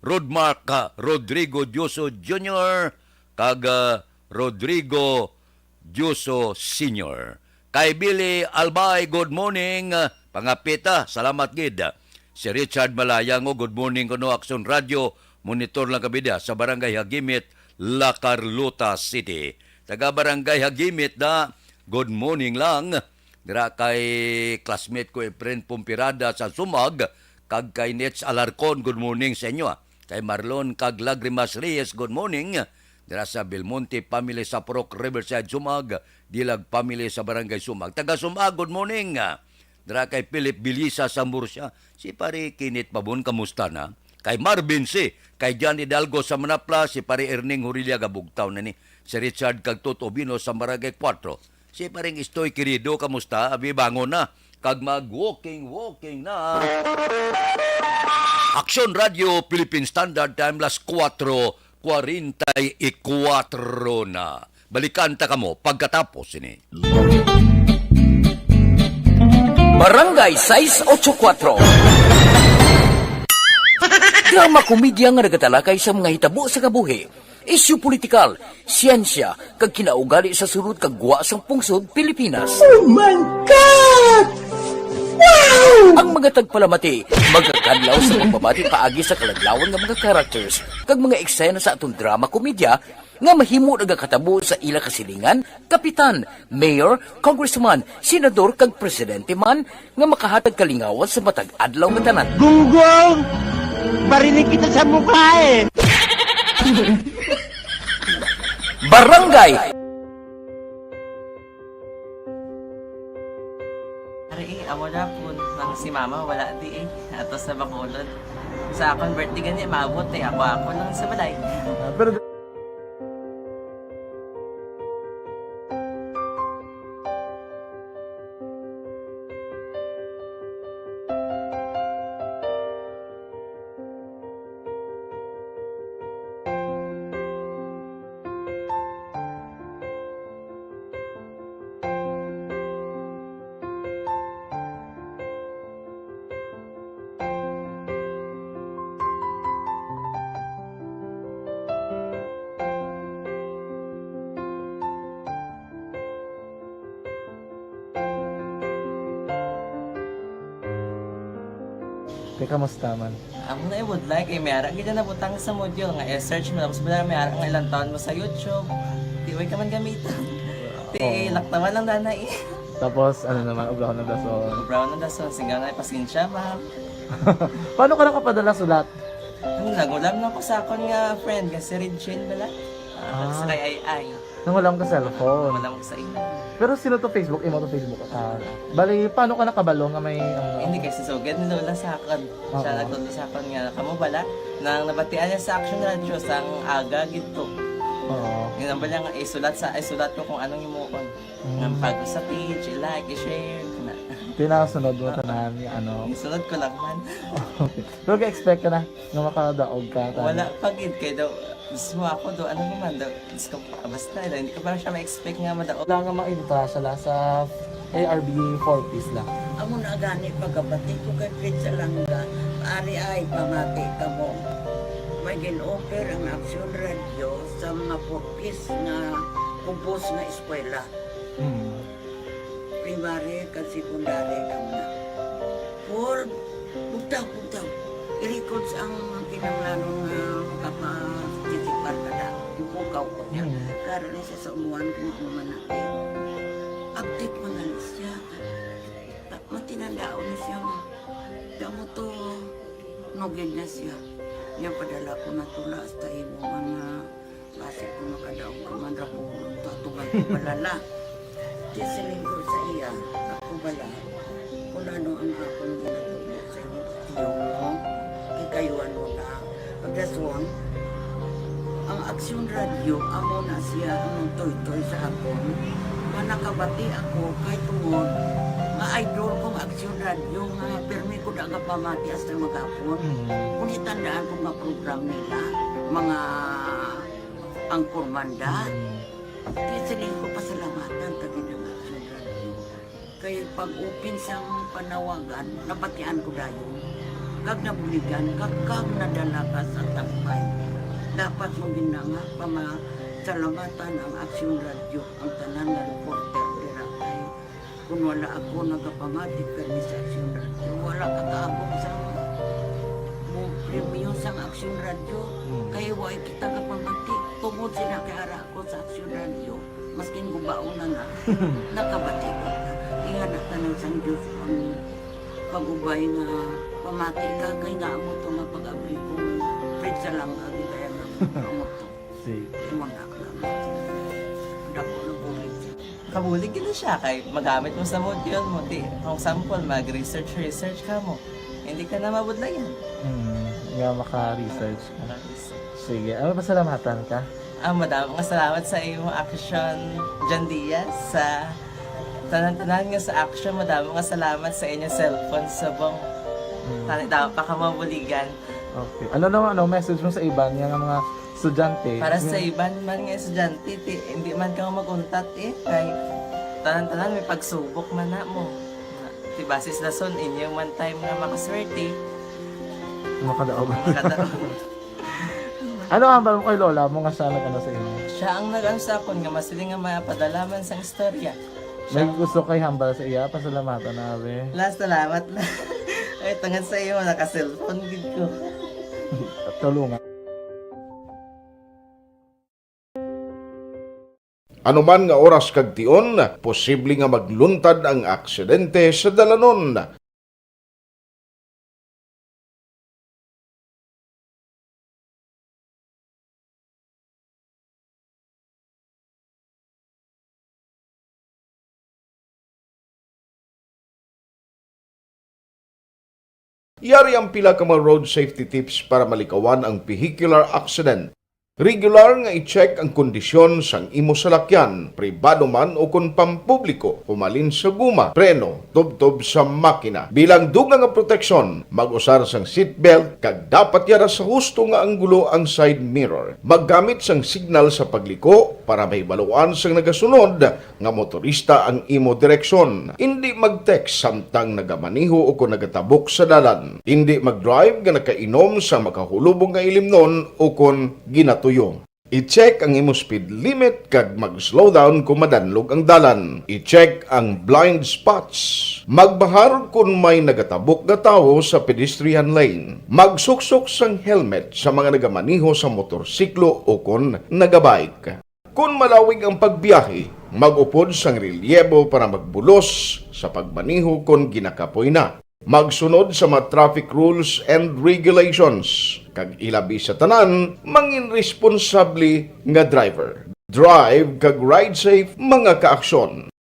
Rodmark, ah, Rodrigo Dioso Junior, kag, ah, Rodrigo Dioso Senior. Kay Billy Albay, good morning. Pangapita, salamat gid. Si Richard Malayango, good morning kuno, Aksyon Radyo. Monitor lang kami diha sa Barangay Hagimit, La Carlota City. Taga Barangay Hagimit na, good morning lang. Dira kay classmate ko, Efren Pumpirada sa Sumag, Kag kay Nets Alarcon, good morning sa inyo, ah. Kay Marlon kag Lagrimas Reyes, good morning. Dira sa Belmonte family sa Purok Riverside, Sumag, Dilag family sa Barangay Sumag. Taga Sumag, good morning. Dira kay Philip Bilisa sa Murcia. Si Pare Kinit Pabon, kamusta na? Kay Marvin C, kay John Hidalgo sa Manapla, si Pare Erning Hurilia, gabugtaw na ni. Si Richard kag Tut Obino sa Barangay Cuatro. Si Paring Istoy Querido, kamusta? Abi, bangon na. Kag mag-walking, walking na. Aksyon Radio Philippine Standard Time, las kuwatro kwarenta y kuwatro na. Balikan ta kamo pagkatapos sini. Barangay sais ocho kuwatro. Drama komedya nga nagatalakay sa mga hitabo sa kabuhi, isyu politikal, siyensya, kag kinaugali sa sulod kag gwa sang pungsod Pilipinas. Oh my God! Wow! Ang mga tagpalamati magakadlaw sa pagbabati paagi sa kaladlawan nga mga characters kag mga eksena sa aton drama komedya nga mahimo nagakatabo sa ila kasilingan, kapitan, mayor, congressman, senador, kag presidente man nga makahatag kalingawan sa matag adlaw nga tanan. Gunggong! Barinig kita sa mukha eh! Barangay! Ari eh, amo na po. Nang si mama wala di eh. Ato sa Bacolod. Sa akon birthday gani, maabot eh. Ako, ako lang sa balay. Ah, pero Te, kamusta man? Amo na, eh, would like, eh, may ara gid na nabutang sa module nga i-search mo, tapos wala, may ara nga ilang taon mo sa YouTube. Di, way ka man gamiton. Ti, oo, laktawan lang dana, eh. Tapos, ano naman, ubrahon ng dason. Ubrahon ng dason, sigaw na, pasensya, ma'am. Paano ka nakapadala sulat? Ano, nangulam na ko sa akon nga friend, nga si Regine bala. Ah, ah, sa kay Ay Ay. Nangulam ka cellphone? Nangulam ko sa imo. Pero sino to Facebook? Imo to Facebook? Ah, bali, paano ka nakabalo nga may, ano? Hindi, kay si Sugad ni Lola sa akon. Siya, oo, nagtudlo sa akon nga, kamo bala, nang nabatian niya sa Action Radio, sang aga gid to. Oo. Yun ang bala nga, isulat sa, isulat ko kung anong imuon. Mm. Nga pag sa page, i-like, i-share, kana. Tinasunod mo tanan, ano? Isunod ko lang man. Okay. Pero ka-expect ka na nga makadaog ka, tani? Wala pa gid, kay daw, mismo ako daw, ano naman daw, Diyos ko, basta daw, hindi ko pa siya ma-expect nga madaog. Wala nga mainta siya la sa A R B four Ps la. Amo na gani pagkabati ko kay Fred Salanga, ari ay pamati kamo. May gin-offer ang Action Radio sa mga four Ps nga kubos nga eskwela. Mm. Primary kag secondary kamo na. Paul, bugtaw, bugtaw. I-record sa ang kinahanglanon nga makaparticipar ka na. Ipukaw ko niya. Mm. Karon ni siya sa umuan kung ano man na. Update man na siya. Matinandaon na siya. Damo to, nugid na siya. Niya padala ko na tula hasta imo mga Basi kung makadaog ka man ra ko, tatugan ko balala. Di siling ko sa iya, ako bala, kung ano ang akong ginatudlo sa inyo, tiyo mo, kikayuan mo na. Pagdaswang, ang Aksyon Radio, amo na siya ang nagtoy-toy sa akon. Nga nakabati ako kay tungod nga idol kong Aksyon Radio nga pirmi ko da nga pamati hasta maghapon. Mm. Kung itandaan ko nga program nila, mga Angkor Manda. Mm. Kaya siling ko pasalamatan ta gid ang Action Radio. Kay pag-open sang panawagan, nabatian ko dayon. Kag nabuligan, kag, kag nadala ka sa tampay. Dapat mo gid na nga pamasalamatan ang Action Radio, ang tanan nga reporter dira kay Kung wala ako nagapamati permi sa Aksyon Radio, wala ka kaabot sa mo premyo sang Aksyon Radio. Mm. Kay wa kita kapamati. Tungod sila kay ara ako sa Aksyon Radio, maskin gubaon na na, nakabati ko. Ingana tanan sang Diyos ang pag-ubay nga Pamati ka, kay nga amo to nga pag-abri ko, fridge sa lang, agi kaya nga amo to. Sige. Imo na lang. Dako ng bulig. Kabulig gid siya kay magamit mo sa module mo. Di, for example, mag-research, research ka mo. Hindi ka na mabudlayan. Hmm, nga maka-research ka. Maka-research. Sige, ano, pasalamatan ka? Ah, madamo nga salamat sa imo action, John Diaz, sa tanan-tanan nga sa action. Madamo nga salamat sa inyo cellphone subong. Hmm. Tani daw pa ka mabuligan. Okay. Ano naman, ano, message mo sa iban nga, nga mga estudyante? Para sa iban man nga estudyante, ti, hindi man ka mag-untat eh. Kay tanan-tanan may pagsubok man na mo. Ti basis lason inyo man time nga makaswerte. Makadaog. Makadaog. Ano ang hambal mo kay lola mo nga siya nag-ano sa inyo? Siya ang nag-ano sa akon nga masiling nga mapadala man sang istorya. May gusto kay hambal sa iya, pasalamatan na, abi. La, salamat na. Ay, tungod sa iyo, naka-cellphone gid ko. Tulungan. Anuman nga oras kag tion, posible nga magluntad ang aksidente sa dalanon. Yari ang pila ka mga road safety tips para malikawan ang vehicular accident. Regular nga i-check ang kondisyon sang imo salakyan, pribado man o kon pampubliko, humalin sa guma, preno, tubtob sa makina. Bilang dugang nga proteksyon, mag-usar sang seatbelt kag dapat yara sa husto nga anggulo ang side mirror. Maggamit sang signal sa pagliko para mahibaluan sang nagasunod nga motorista ang imo direksyon. Indi mag-text samtang nagamaneho o kon nagatabok sa dalan. Indi mag-drive nga nakainom sa makahulubong nga ilimnon o kon ginatuyo. I-check ang imo speed limit kag mag-slow down kon madanlog ang dalan. I-check ang blind spots. Magbahar kon may nagatabok nga tawo sa pedestrian lane. Magsuksok sang helmet sa mga nagamaneho sa motorsiklo o kon nagabike. Kon malawig ang pagbiyahe, mag-upod sang relyebo para magbulos sa pagmaneho kon ginakapoy na. Magsunod sa mga traffic rules and regulations, kag ilabi sa tanan, mangin responsable nga driver. Drive kag ride safe, mga kaaksyon.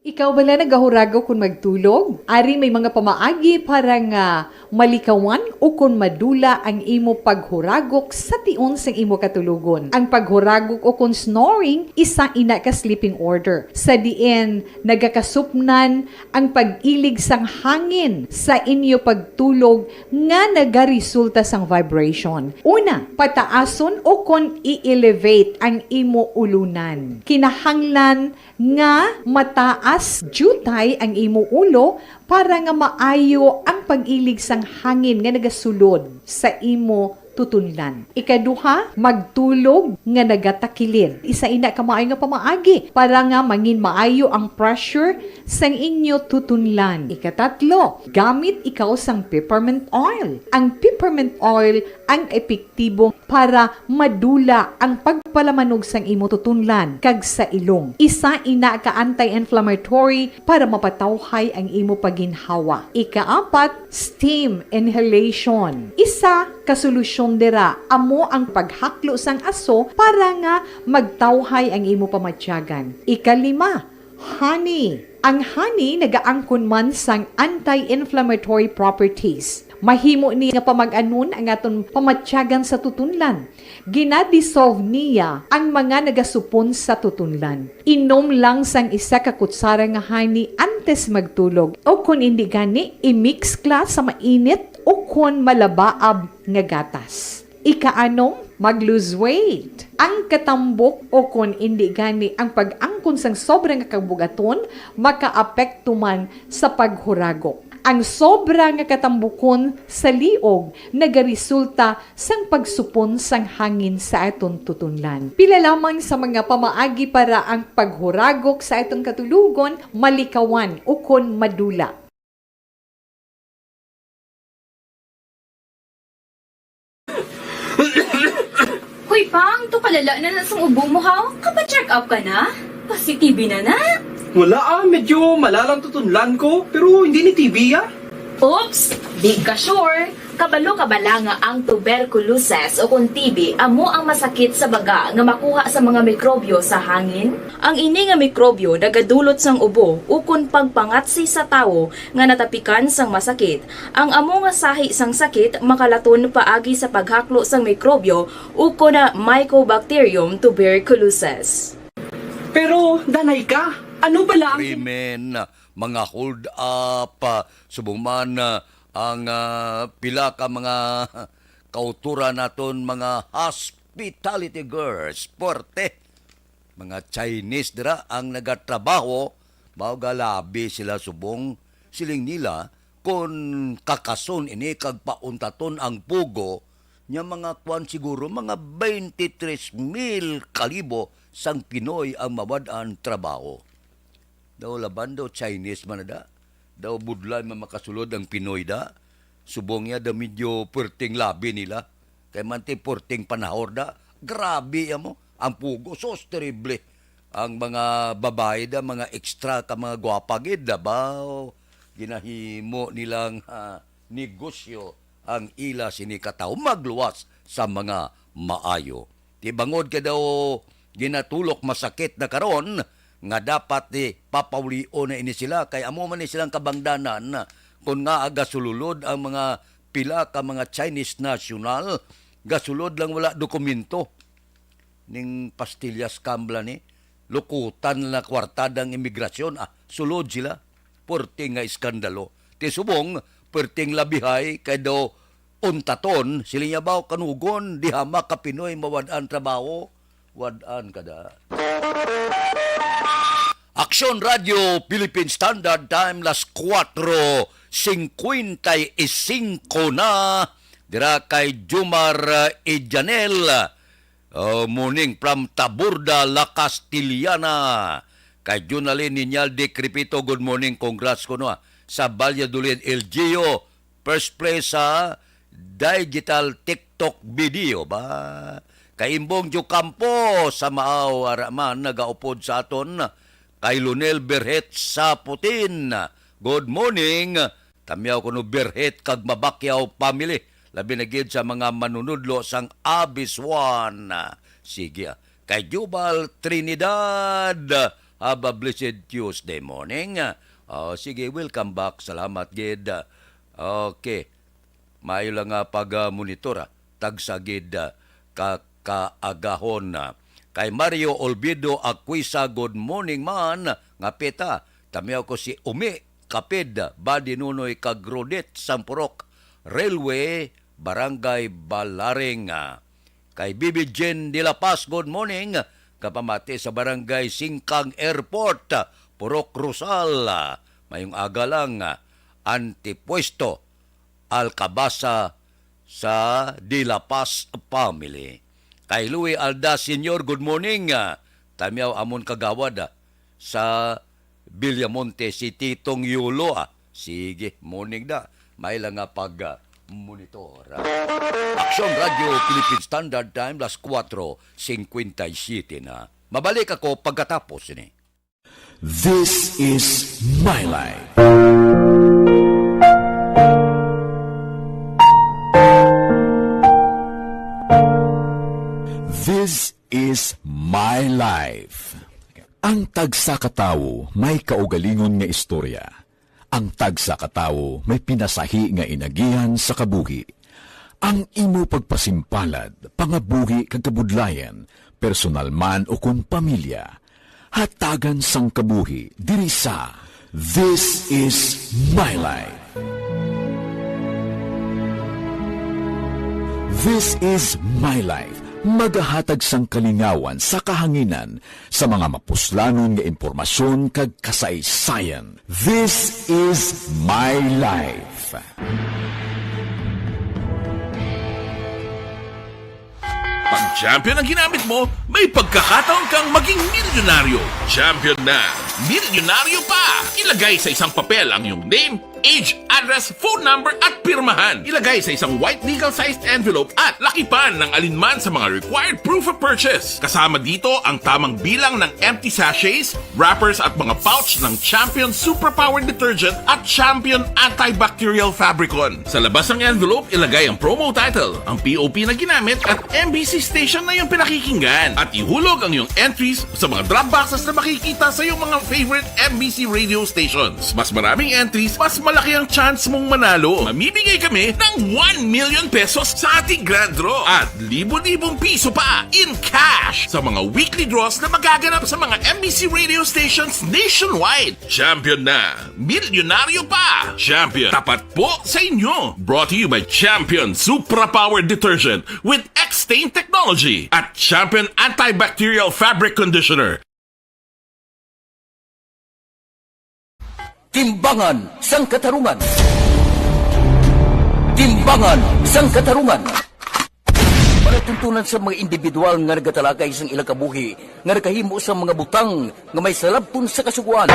Ikaw bala nagahuragok kon magtulog? Ari may mga pamaagi para nga malikawan o kon madula ang imo paghuragok sa tion sang imo katulogon. Ang paghuragok o kon snoring, isa ina ka sleeping order, sa diin nagakasupnan ang pag-ilig sang hangin sa inyo pagtulog nga nagaresulta sang vibration. Una, pataason o kon i-elevate ang imo ulunan. Kinahanglan nga mataas diutay ang imo ulo para nga maayo ang pag-ilig sang hangin nga nagasulod sa imo tutunlan. Ikaduha, magtulog nga nagatakilid. Isa ina ka maayo nga pamaagi para nga mangin maayo ang pressure sang inyo tutunlan. Ikatatlo, gamit ikaw sang peppermint oil. Ang peppermint oil ang epektibo para madula ang pagpalamanog sang imo tutunlan kag sa ilong. Isa ina ka anti-inflammatory para mapatawhay ang imo paginhawa. Ikaapat, steam inhalation. Isa ka solusyon dira amo ang paghaklo sang aso para nga magtawhay ang imo pamatyagan. Ikalima, honey. Ang honey nagaangkon man sang anti-inflammatory properties. Mahimo ni nga pamag-anon ang aton pamatyagan sa tutunlan. Ginadisolve niya ang mga nagasupon sa tutunlan. Inom lang sang isa ka kutsara nga honey antes magtulog, o kon indi gani, i-mix kla sa mainit o kon malabaab nga gatas. Ikaanom, mag-lose weight. Ang katambok o kon indi gani ang pag-angkon sang sobra nga kabugaton makaapekto man sa paghuragok. Ang sobra nga katambukon sa liog nagaresulta sang pagsupon sang hangin sa aton tutunlan. Pila lamang sa mga pamaagi para ang paghuragok sa aton katulogon malikawan ukon madula. Hoy, Pang, to kalala na na sang ubo mo, ha? Kapa-check up ka na? Positibe na na? Wala ah, medyo malalang tutunlan ko, pero hindi ni T B ah. Oops! Di ka sure? Kabalo ka bala nga ang tuberculosis o kon T B amo ang masakit sa baga nga makuha sa mga mikrobyo sa hangin? Ang ini nga mikrobyo nagadulot sang ubo ukon pagpangatsi sa tawo nga natapikan sang masakit. Ang amo nga sahi sang sakit makalaton paagi sa paghaklo sang mikrobyo ukon na Mycobacterium tuberculosis. Pero, danay ka, ano bala ang krimen, mga hold up, ah, subong man, ah, ang, ah, pila ka mga kauturan naton, mga hospitality girls, puwerte. Mga Chinese dira ang nagatrabaho, mao nga labi sila subong, siling nila, kon kakason ini kag pauntaton ang pugo, nya mga kuan siguro, mga twenty-three mil kalibo sang Pinoy ang mawad-an trabaho. Daw laban daw Chinese man na da. Daw budlay man makasulod ang Pinoy da. Subong niya daw medyo perting labi nila. Kay man ti perting panahor da. Grabe amo. Ang pugo, sos terrible. Ang mga babae da, mga extra ka mga gwapa gid, labaw. Ginahimo nilang, ah, negosyo ang ila sini ka tawo. Magluwas sa mga maayo. Ti bangod kay daw ginatulok masakit na karon nga dapat di papaulion na ini sila, kay amo man ni silang kabangdanan kon nga gasululod ang mga pila ka mga Chinese national, gasulod lang wala dokumento. Ning pastilya scam bala ni, lukutan na kwarta ang imigrasyon, ah, sulod sila. Perting nga iskandalo. Ti subong, perting labihay kay daw untaton, sila niya ba kanugon, di hamak ka Pinoy mawad-an trabaho, wad-an ka da. Aksyon Radio Philippine Standard Time, las kuwatro singkwenta y singko na, dira kay Jumar, eh, Janel. Oh, morning from Taburda, La Castellana. Kay Junalyn Niñal de Crepito, good morning, congrats kuno, ah, sa Valladolid, L G U. First place sa digital TikTok video ba? Kay Imbong Diocampo sa Maaw, ara man, nagaupod sa aton. Kay Lunel Berhet sa Putin, good morning. Tamyaw kuno Berhet kag Mabakyaw family, labi na gid sa mga manunudlo sang Abiswan. Sige, ah. Kay Jubal Trinidad, have a blessed Tuesday morning. Oh, sige, welcome back. Salamat gid. Okay. Maayo lang nga pag-monitor, ah. Tagsa gid, ah, ka kaagahon, ah. Kay Mario Olvido Aquisa, good morning man. Nga peta, tamyaw ko si Umi Kapid, Badi Nunoy kag Rodet sang Purok Railway, Barangay Balaring, ah. Kay Bibi Jen de la Paz, good morning. Kapamati sa Barangay Singkang Airport, Purok Rosal. Mayong aga lang, Antipuesto, Alcabasa sa De La Paz family. Kay Louie Alda Senior, good morning. Tamyaw amon kagawad, sa Villamonte, si Titong Yulo, ah. Sige, morning da. May lang nga pag, ah, monitor, ah. Aksyon Radio Philippine Standard Time, las kuwatro singkwenta y siyete na. Mabalik ako pagkatapos ini. This is My Life. This is My Life. Ang tagsa ka tawo may kaugalingon nga istorya. Ang tagsa ka tawo may pinasahi nga inagihan sa kabuhi. Ang imo pagpasimpalad, pangabuhi kag kabudlayan, personal man ukon pamilya, hatagan sang kabuhi diri sa This Is My Life. This Is My Life, magahatag sang kalingawan sa kahanginan sa mga mapuslanon nga impormasyon kag kasaysayan. This Is My Life. Pag champion ang ginamit mo, may pagkakataon kang maging milyonaryo. Champion na, milyonaryo pa! Ilagay sa isang papel ang iyong name, age, address, phone number, at pirmahan. Ilagay sa isang white legal-sized envelope at lakipan ng alinman sa mga required proof of purchase. Kasama dito ang tamang bilang ng empty sachets, wrappers, at mga pouch ng Champion Superpower Detergent at Champion Antibacterial Fabricon. Sa labas ng envelope, ilagay ang promo title, ang P O P na ginamit, at M B C station na iyong pinakikinggan. At ihulog ang iyong entries sa mga drop boxes na makikita sa iyong mga favorite M B C radio stations. Mas maraming entries, mas malaki ang chance mong manalo. Mamimigay kami ng one million pesos sa ating grand draw at libo-libong piso pa in cash sa mga weekly draws na magaganap sa mga M B C radio stations nationwide. Champion na! Milyonaryo pa! Champion, tapat po sa inyo! Brought to you by Champion Supra Power Detergent with X-Stain Technology at Champion Antibacterial Fabric Conditioner. Timbangan sang Katarungan. Timbangan sang Katarungan. Palatuntunan sa mga individual nga nagatalakay sang ilang kabuhi nga nakahimo sang mga butang nga may salabton sa Kasugoan.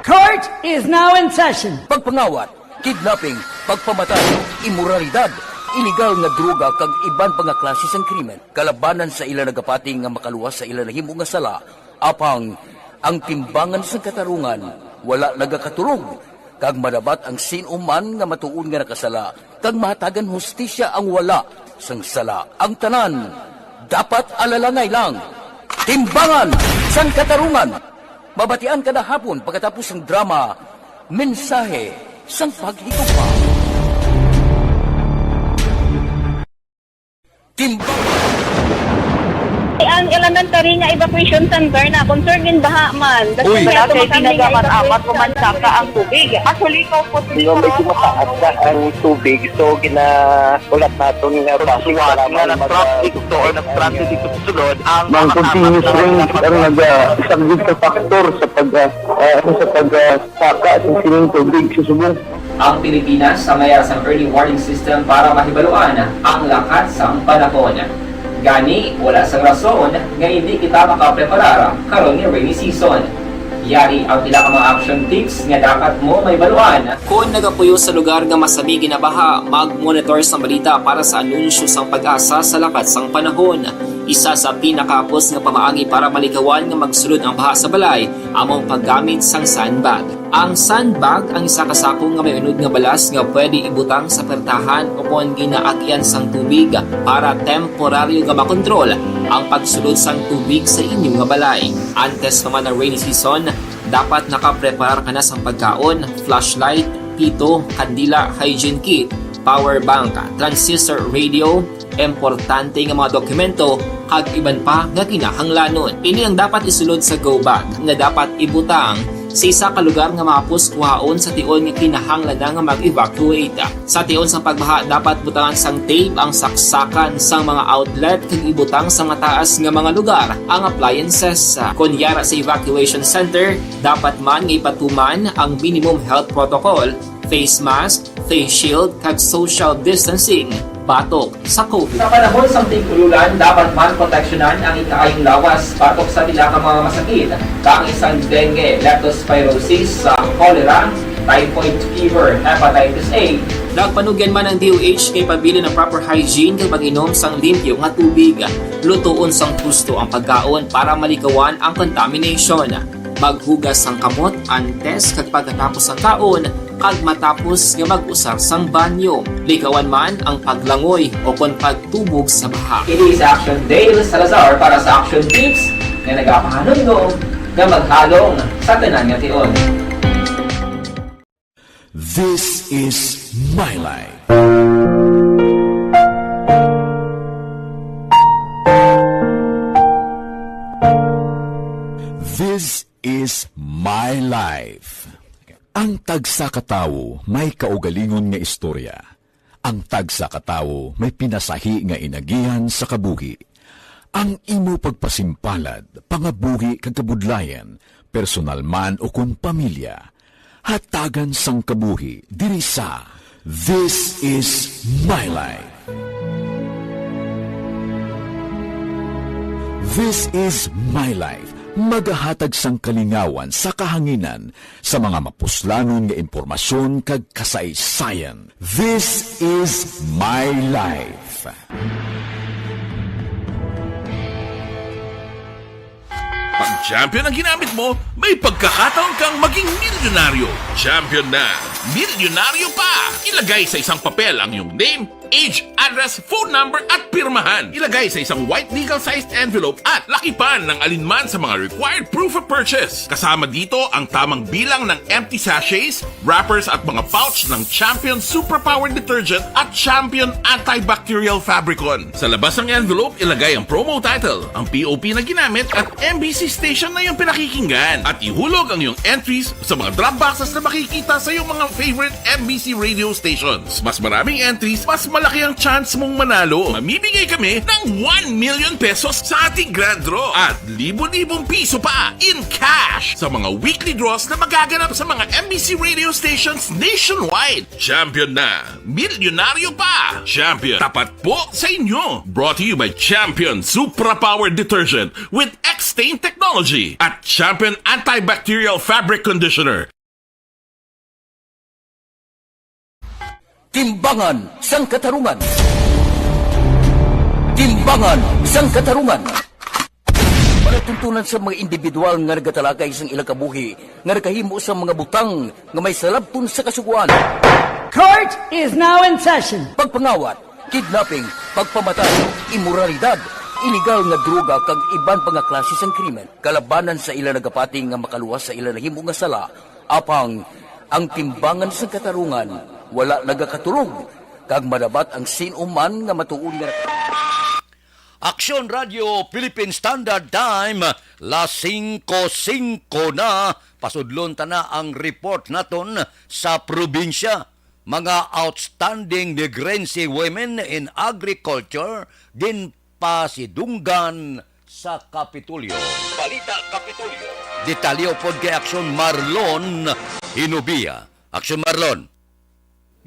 Court is now in session. Pagpangawat, kidnapping, pagpamatay, imoralidad, iligal nga droga kag iban pa nga klase sang krimen. Kalabanan sa ila nagapati nga makaluwas sa ila nahimo nga sala, apang ang Timbangan sang Katarungan wala nagakaturog, kag madabat ang sin-o man nga matuod nga nakasala, kag mahatagan hustisya ang wala sang sala. Ang tanan dapat alalangay lang. Timbangan sang Katarungan. Mabatian kada hapon pagkatapos sang drama, Mensahe sang Paghigugma. Timbangan. Ang elementary nga evacuation center na concern gin baha man. Uy. Wala kay tinaga man amat o mansaka ang tubig. Actually, ko po. Medyo mataas na ang tubig, so ginaulat naton nga basi nga nag-traffic to or nag-transit dito sa sulod ang mga continuous rains ang nagasaglit sa faktor sa pag, ah, ah, sa pag, ah, saka sa sining tubig sa subong. Ang Pilipinas ang may sang early warning system para mahibaluan ang lakat sang panahon. Gani, wala sang rason nga hindi kita makapreparar karon nga rainy season. Yari ang pila ka mga action tips nga dapat mo mahibaluan. Kon nagapuyo sa lugar nga masami ginabaha, mag-monitor sang balita para sa anunsyo sang PAGASA sa lakat sang panahon. Isa sa pinakahapos nga pamaagi para malikawan nga magsulod ang baha sa balay amo ang paggamit sang sandbag. Ang sandbag ang isa ka sako nga may unod nga balas nga pwede ibutang sa pertahan ukon ginaagian sang tubig para temporaryo nga makontrol ang pagsulod sang tubig sa inyo nga balay. Antes pa man ang rainy season, dapat nakapreparar ka na sang pagkaon, flashlight, pito, kandila, hygiene kit, power bank, transistor radio, importante nga mga dokumento, kag iban pa nga kinahanglanon. Ini ang dapat isulod sa go bag nga dapat ibutang sa isa ka lugar nga mahapos kuhaon sa tion nga kinahanglan na nga mag-evacuate. Sa tion sang pagbaha, dapat butangan sang tape ang saksakan sang mga outlet kag ibutang sa mataas nga mga lugar ang appliances. Kon yara sa evacuation center, dapat man nga ipatuman ang minimum health protocol, face mask, face shield, kag social distancing batok sa COVID. Sa panahon sang tig-ululan, dapat man proteksyonan ang ikaayong lawas batok sa pila ka mga masakit, kaangay sang dengue, leptospirosis, sa cholera, typhoid fever, hepatitis A. Nagpanugyan man ang D O H nga ipabilin ang proper hygiene kag pag-inom sang limpyo nga tubig. Lutoon sang husto ang pagkaon para malikawan ang contamination. Maghugas sang kamot antes kag pagkatapos sang kaon, kag matapos nga mag-usar sang banyo. Likawan man ang paglangoy ukon pagtubog sa baha. Ini si Action Dale Salazar para sa Action Tips nga nagapahanumdom nga maghalong sa tanan nga tion. This is my life. This is my life. Ang tagsa ka tawo may kaugalingon nga istorya. Ang tagsa ka tawo may pinasahi nga inagihan sa kabuhi. Ang imo pagpasimpalad, pangabuhi kag kabudlayan, personal man ukon pamilya, hatagan sang kabuhi diri sa This Is My Life. This Is My Life, Magahatag sang kalingawan sa kahanginan sa mga mapuslanon nga impormasyon kag kasaysayan. This is My Life. Pag champion ang ginamit mo, may pagkakataon kang maging milyonaryo. Champion na, milyonaryo pa! Ilagay sa isang papel ang iyong name, age, address, phone number, at pirmahan. Ilagay sa isang white legal-sized envelope at lakipan ng alinman sa mga required proof of purchase. Kasama dito ang tamang bilang ng empty sachets, wrappers, at mga pouch ng Champion Superpower Detergent at Champion Antibacterial Fabricon. Sa labas ng envelope, ilagay ang promo title, ang P O P na ginamit, at M B C station na iyong pinakikinggan. At ihulog ang iyong entries sa mga drop boxes na makikita sa iyong mga favorite M B C radio stations. Mas maraming entries, mas malaki ang chance mong manalo. Mamimigay kami ng one million pesos sa ating grand draw at libo-libong piso pa in cash sa mga weekly draws na magaganap sa mga M B C radio stations nationwide. Champion na! Milyonaryo pa! Champion, tapat po sa inyo! Brought to you by Champion Supra Power Detergent with X-Stain Technology at Champion Antibacterial Fabric Conditioner. Timbangan sang Katarungan. Timbangan sang Katarungan. Palatuntunan sa mga individual nga nagatalakay sang ilang kabuhi nga nakahimo sa mga butang nga may salabton sa kasugoan. Court is now in session. Pagpangawat, kidnapping, pagpamatay, imoralidad, iligal nga droga kag iban pa nga klase sang krimen kalabanan sa ila nagapati nga makaluwas sa ila nahimo nga sala. Apang ang timbangan sang katarungan wala nagakatulog, kag madabat ang sin-o man nga matuod nga Aksyon Radio Philippine Standard Time, las singko singko na. Pasudlon ta na ang report naton sa probinsya. Mga outstanding Negrense women in agriculture ginpasidunggan sa Kapitolyo. Balita Kapitolyo. Detalye upod kay Aksyon Marlon Hinubia. Aksyon Marlon.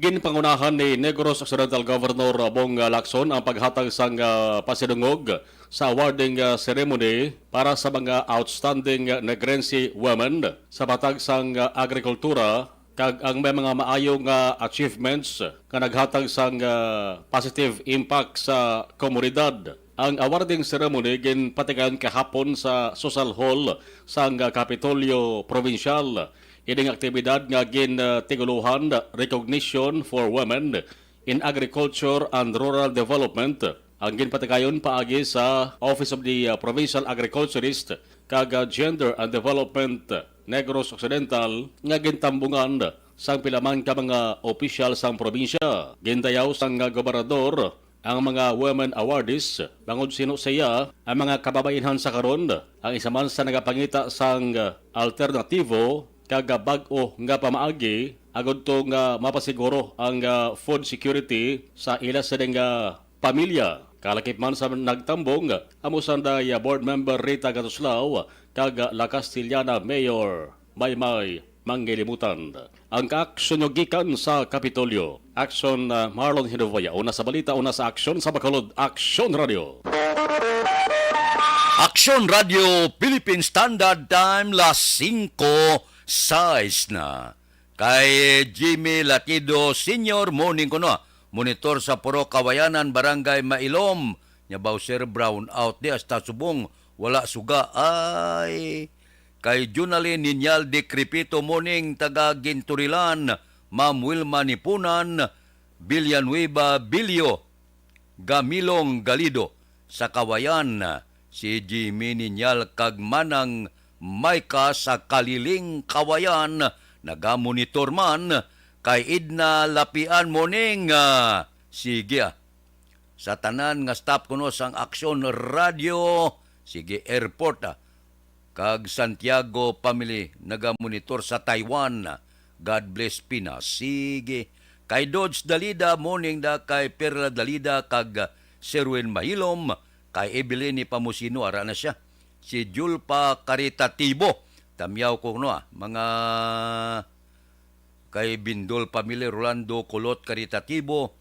Ginpangunahan ni Negros Occidental Governor Bong Lacson ang paghatag sang, ah, pasidungog sa awarding, ah, ceremony para sa mga outstanding Negrense women sa patag sang, ah, agrikultura kag ang may mga maayo nga achievements nga naghatag sang, ah, positive impact sa komunidad. Ang awarding ceremony ginpatigayon kahapon sa Social Hall sang, ah, Kapitolyo Provincial. Ining aktibidad nga gin-, ah, tigulohan Recognition for Women in Agriculture and Rural Development ang ginpatigayon paagi sa Office of the, ah, Provincial Agriculturist kag, ah, Gender and Development Negros Occidental nga gintambungan sang pila man ka mga opisyal sang probinsya. Gindayaw sang, ah, gobernador ang mga women awardees bangod sino sa iya ang mga kababayenhan sa karon, ang isa man sa nagapangita sang alternatibo kag bag-o nga pamaagi agud to nga mapasiguro ang, ah, food security sa ila sining, ah, pamilya. Kalakip man sa nagtambong, amo sanday, ah, Board Member Rita Gatuslao kag, ah, La Castellana Mayor Maymay Manggilimutan. Ang kaaksyon nyo gikan sa Kapitolyo. Aksyon, ah, Marlon Hinovaya. Una sa balita, una sa aksyon sa Bacolod, Aksyon Radio. Aksyon Radio, Philippine Standard Time, las singko sais na. Kay Jimmy Latido Senior, morning kuno, monitor sa Purok Kawayanan, Barangay Mailom. Nya ba, sir, brown out di hasta subong wala suga. Ay, kay Junalyn Ninyal Decrepito, morning, taga Ginturilan, Ma'am Wilma Nipunan, Villanueva Bilio, Gamilong Galido sa Kawayan, si Jimmy Ninyal kag Manang Micah sa Kaliling, Kawayan, nagamonitor man. Kay Edna Lapian, morning, ah, sige, ah. Sa tanan nga staff kuno sang Aksyon Radio, sige, airport, ah. Kag Santiago family nagamonitor sa Taiwan. God bless Pinas. Sige. Kay Dodge Dalida, morning da kay Perla Dalida kag Sherwin Mahilom, kay Evelyn ni Pamusino, ara na siya. Si Julpa Caritatibo, tamyaw ko, no, ah, mga kay Bindol family, Rolando Kulot Caritatibo,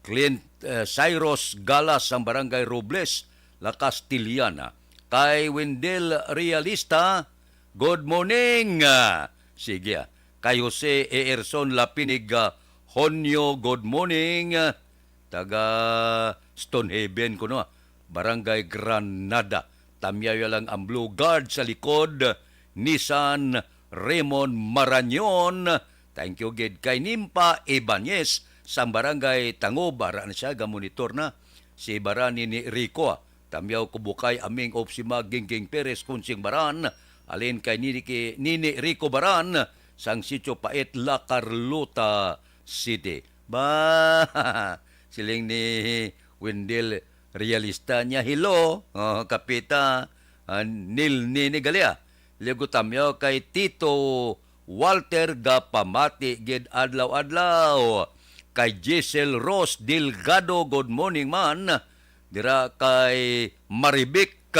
Clint, eh, Cyrus Galas sang Barangay Robles, La Castellana. Kay Wendell Realista, good morning. Ah, sige, ah. Kay Jose Earson Lapinig, ah, Honyo, good morning. Ah, taga Stonehaven kuno, ah. Barangay Granada. Tamyaw ya lang ang Blue Guard sa likod. Nissan Raymond Marañon. Thank you gid kay Nimpa Ibanez sang Barangay Tangob. Ara na siya, gamonitor na. Si Barani ni Rico, ah. Tamyaw ko bukay aming of si Magingging Perez Kunsing Baran, alin kay Nini, ki-, Nini Rico Baran, sang Sitio Pait, La Carlota City. Ba, siling ni Wendell Realista niya, "Hello, oh, kapita, ah, Nil Nini Galia." Ligo tamyaw kay Tito Walter, gapamati gid adlaw-adlaw. Kay Giselle Rose Delgado, good morning man. Dira kay Marivic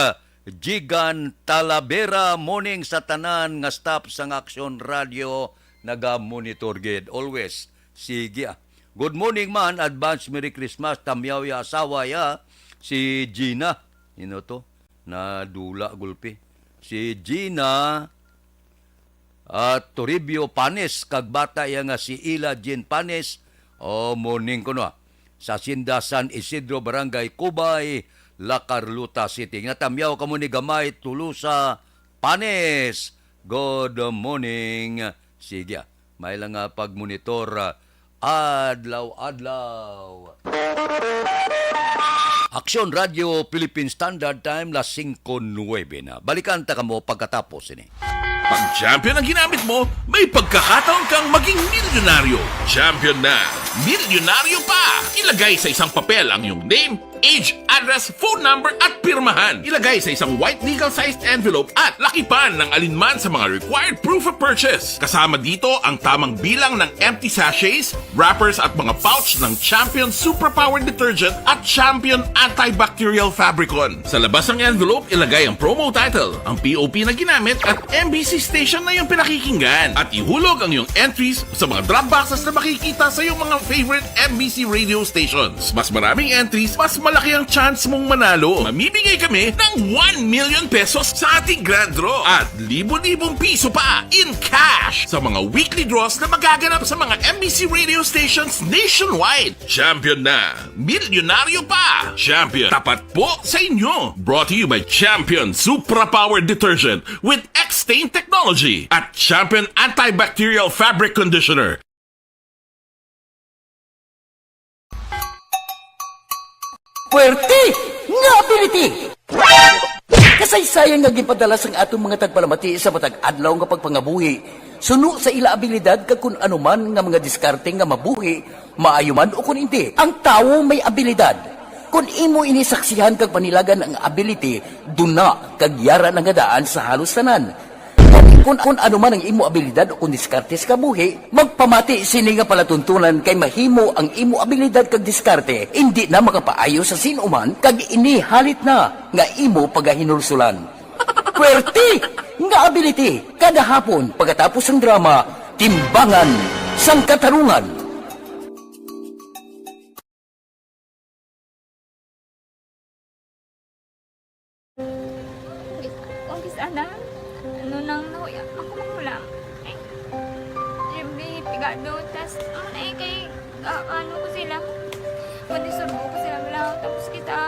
Jigan Talavera, morning sa tanan nga staff sang Aksyon Radio, naga-monitor gid always. Sige, ah. Good morning man, advance Merry Christmas, tamyaw ya asawa ya, si Gina. Ino to? Nadula gulpi. Si Gina, ah, Toribio Panes, kag bata iya nga si Ila Jean Panes. O, morning kuno, ah. Sa Hacienda San Isidro, Barangay Cubay, La Carlota City. Natamyaw kamo ni Gamay Tulusa Panes. Good morning. Sige, ah. May lang nga pagmonitor, ah, adlaw-adlaw. Aksyon Radio Philippine Standard Time, las singko nuwebe na. Balikan ta kamo pagkatapos ini. Pag Champion ang ginamit mo, may pagkakataon kang maging milyonaryo. Champion na, milyonaryo pa! Ilagay sa isang papel ang iyong name, age, address, phone number, at pirmahan. Ilagay sa isang white legal-sized envelope at lakipan ng alinman sa mga required proof of purchase. Kasama dito ang tamang bilang ng empty sachets, wrappers, at mga pouch ng Champion Superpower Detergent at Champion Antibacterial Fabricon. Sa labas ng envelope, ilagay ang promo title, ang P O P na ginamit, at M B C station na iyong pinakikinggan. At ihulog ang iyong entries sa mga drop boxes na makikita sa iyong mga favorite M B C radio stations. Mas maraming entries, mas malaki ang chance mong manalo. Mamimigay kami ng one million pesos sa ating grand draw at libo-libong piso pa in cash sa mga weekly draws na magaganap sa mga M B C radio stations nationwide. Champion na! Milyonaryo pa! Champion, tapat po sa inyo! Brought to you by Champion Supra Power Detergent with X-Stain Technology at Champion Antibacterial Fabric Conditioner. Puwerte nga ability! Kasaysayan nga ginpadala sang aton mga tagpalamati sa matag adlaw nga pagpangabuhi, suno sa ila abilidad kag kun ano man nga mga diskarte nga mabuhi, maayo man o kun indi. Ang tawo may abilidad. Kun imo ini saksihan kag panilagan ang ability, duna kag yara na nga daan sa halos tanan. Kun, kun ano man ang imo abilidad o kun diskarte sa kabuhi, magpamati sini nga palatuntunan kay mahimo ang imo abilidad kag diskarte indi na makapaayo sa sin-o man kag ini halit na nga imo pagahinulsulan. Puwerte nga ability kada hapon pagkatapos sang drama, Timbangan sang Katarungan. Kung kis-, kung kis-, ana, ano nang nahuya, ako manghulam. Ay, siyempre, pigado, tas, ano na eh, kay, ah, ano ko sila, madisurbo ko sila, wala, tapos kita,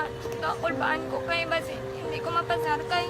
kakulbaan ko, kay basi, hindi ko mapasar, kay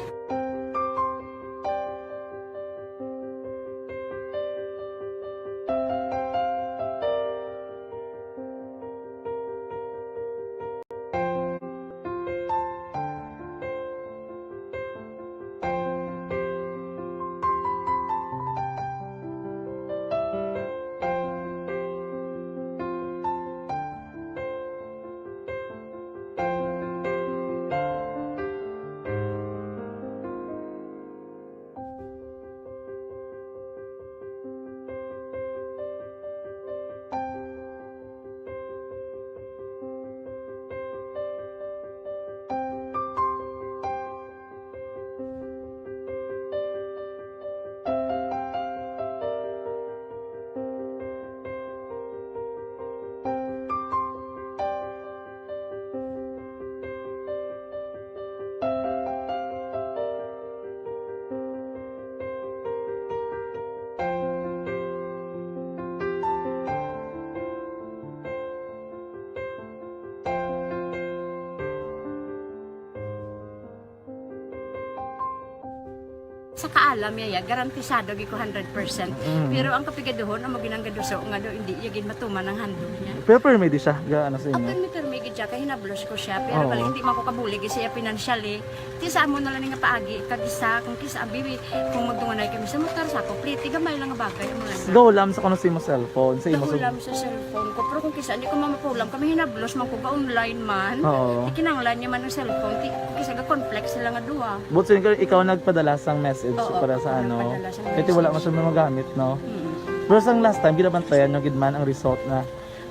Sa kaalam niya, ya, garantisado gid ko hundred percent. Mm. Pero ang kapigaduhon, amo ginang gaduso nga do, hindi iya gid matuman ang handog niya. Pero permi di siya, ga, ano sa inyo? Permi, permi gid siya, kay hinablos ko siya. Pero Oo. Bali, hindi man ko kabulig siya financially. Ti sa amo na lang nga paagi, kag isa, kung kisa, abi, kung magdunganay kami sa motor, sa ako, pliti, gamay lang nga bagay, amo lang. Gahulam sa kuno sa imo cellphone, sa imo sa Gahulam sa cellphone ko, pero kung kisa, hindi ko mamapulam, kami hinablos man ko, ga-online man. Oo. Ti kinahanglan niya man ang cellphone, ti, kung kisa, ga-conflict sila nga duha. But so, ikaw, ikaw nagpadala sang message Oo, para sa ako ano? Nagpadala sang Kaya ti wala message. Man siya magamit, no? Mm. Pero sang last time, ginabantayan nyo gid man ang result na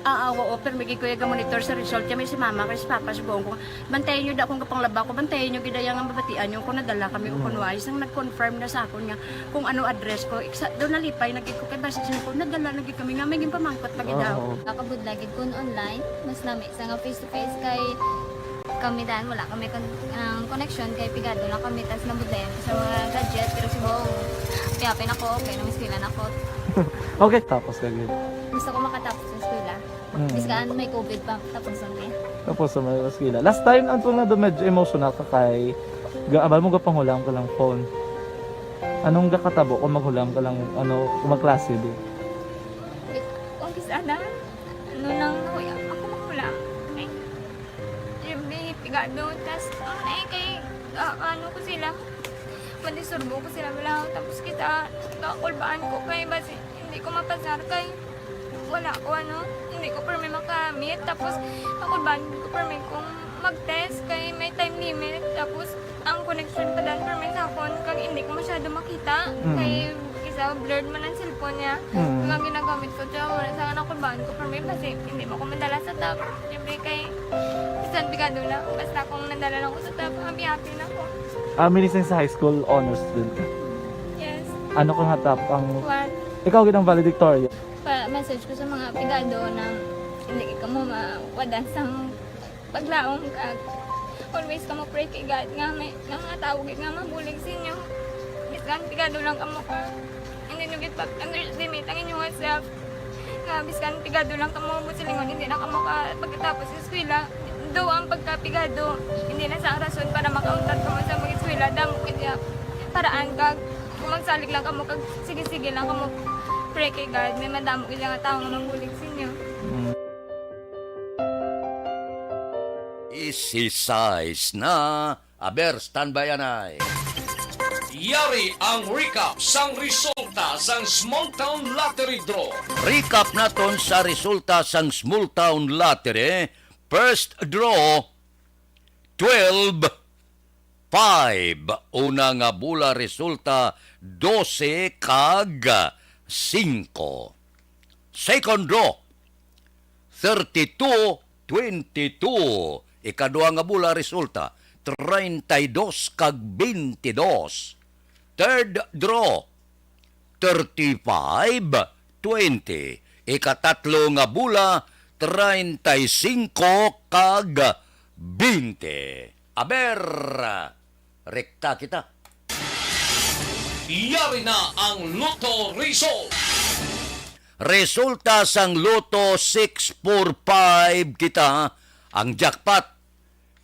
Ah, ah, oo, pero may gid ko iya ga-monitor sa result. Kaya may si mama, kay si papa, si buong ko, bantayan nyo da akong kapanglaba ko, bantayan nyo gid ang mabatian nyo kung nadala kami o Mm. kung wais. Nang nag-confirm na sa akon nga kung ano address ko, iksa, doon nalipay na gid ko, kay basi siya ko, nadala na gid kami nga, may ginpamangkot pa gid Oo. Ako. Nakabudlay gid kun online, mas lami sa nga face to face kay kami dan, wala kami kon-, ang connection kay pigado lang kami, tas nabudlayan ko sa mga gadget, pero si Bong, happy-happy na ko, okay na, may eskwela na ko. Okay, tapos ka gid. Gusto ko makatapos sa eskwela. Mm. Bisan may covid pa, tapos ang day. Tapos sa may eskwela. Last time, ang tunga do medyo emotional ka kay ga-, abal mo gapanghulam ka lang phone. Anong gakatabo kung maghulam ka lang, ano, kung magklase di? Kung kisa na, ano lang, nahuya, ako maghulam. Ay, siyempre, pigado, tas, ano na eh, kay, ah, ano ko sila, mandisturbo ko sila, wala, tapos kita, kakulbaan ko kay, basi, hindi ko mapasar kay, wala ko, ano, hindi ko permi makamit. Tapos, ako ba, hindi ko permi kung mag-test kay may time limit. Tapos, ang connection pa dan permi sa akon, kag hindi ko masyado makita. Mm. Kay, isa, blurred man ang cellphone niya. Mm. Kag ang ginagamit ko, siya, wala sa akin, ako ba, hindi ko permi, kasi hindi mo ko madala sa top. Siyempre, kay, bisan pigado na, basta kung nadala lang ko sa top, happy-happy na ko. Ah, minising sa high school, honors student ka? Yes. Ano ka nga top ang One. Ikaw gid ang valedictorian. Pa-message ko sa mga pigado na hindi ka mo mawadan sang paglaom, kag always ka mo pray kay God nga may, nga mga tawo gid nga mabulig sa inyo. Bisan pigado lang kamo ka, hindi nyo gid pag-underestimate ang inyong self. Nga bisan pigado lang kamo, buot silingon, hindi na kamo ka pagkatapos sa eskwela. Do ang pagkapigado, hindi na sa rason para makauntat kamo sa mag-eskwela. Damo gid nga paraan, kag kung magsalig lang kamo, kag sige-sige lang kamo pray kay God, may madamo gid nga tawo nga mabulig sa inyo. Mm. Isi size na. Aber, standby anay. Yari ang recap sang resulta sang Small Town Lottery Draw. Recap naton sa resulta sang Small Town Lottery. First draw, twelve five. Una nga bula resulta, dose kag singko. Second draw, thirty-two twenty-two. Ikaduha nga bula resulta, treinta y dos kag veintidós. Third draw, thirty-five twenty. Ikatatlo nga bula, treinta y cinco kag veinte. Aber, rekta kita. Yari na ang Lotto result. Resulta sang Lotto six four five kita, ang jackpot,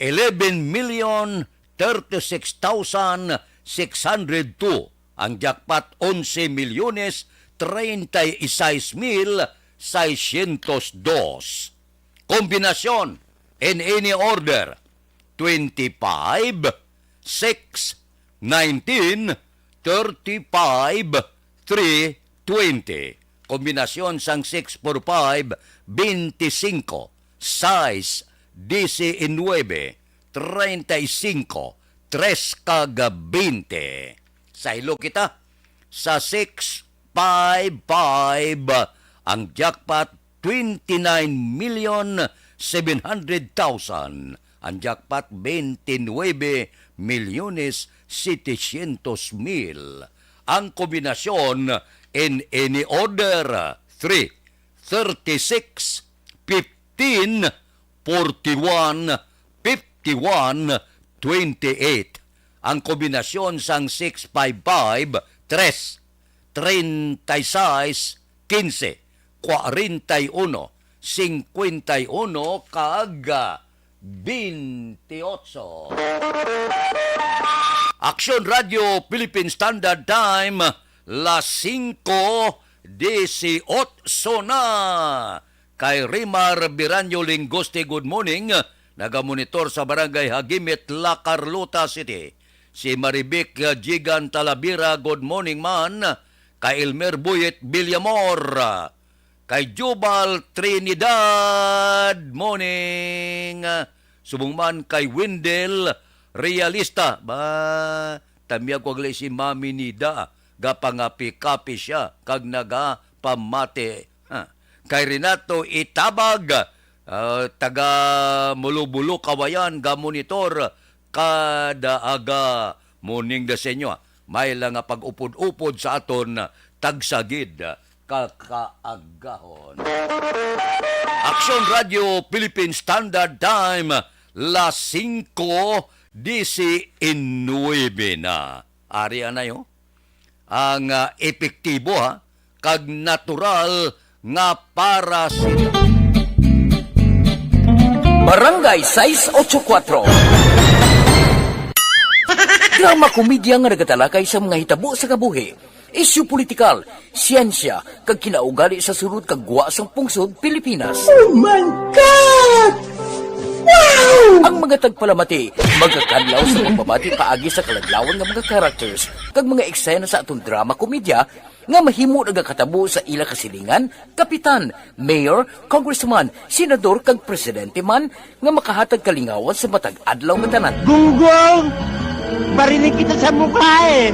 eleven million thirty-six thousand six hundred two. Ang jackpot, onse milyones treinta y seis mil seiscientos dos. Kombinasyon, in any order, twenty-five, six, nineteen, thirty-five, three, twenty. Kombinasyon sang six four five, twenty-five, sais, diecinuebe, treinta y cinco, tres kag veinte. Saylo kita sa six five five, ang jackpot, twenty-nine million seven hundred thousand. Ang jackpot, twenty-nuebe milyones setecientos mil. Ang kombinasyon, in any order, three, thirty-six, fifteen, forty-one, fifty-one, twenty-eight. Ang kombinasyon sang six five five, tres, treinta y seis, quince, cuarenta y uno, cincuenta y uno, kag, ah, veintiocho. Aksyon Radio Philippine Standard Time, las singko disiotso na. Kay Rimar Biranyo Lingoste, good morning. Nagamonitor sa Barangay Hagimit, La Carlota City. Si Marivic Jigan Talavera, good morning man. Kay Elmer Buyet Villamor. Kay Jubal Trinidad, morning. Subong man kay Wendell Realista. Ba, tamyag ko gali si Mami Nida. Gapangapi-kapi siya kag nagapamati. Ha. Kay Renato Itabag, ah, taga Mulubulo, Kawayan, ga monitor kada aga. Morning da sa inyo, ah. May lang nga pag-upod-upod sa aton, ah, tagsa gid, ah, ka kaagahon. Aksyon Radio Philippine Standard Time, las singko disinuebe na. Ari anay, oh. Ang, ah, epektibo, ha, kag natural nga para sila. Barangay sais otso kuwatro. Drama komedya nga nagatalakay sa mga hitabo sa kabuhi, isyu politikal, siyensya, kag kinaugali sa sulod kag gwa sang pungsod Pilipinas. Oh my God! Wow! Ang mga tagpalamati magakadlaw sa pagbabati paagi sa kaladlawan nga mga characters kag mga eksena sa aton drama komedya nga mahimo nagakatabo sa ila kasilingan, kapitan, mayor, congressman, senador, kag presidente man nga makahatag kalingawan sa matag adlaw nga tanan. Gunggong! Barinig kita sa mukha eh!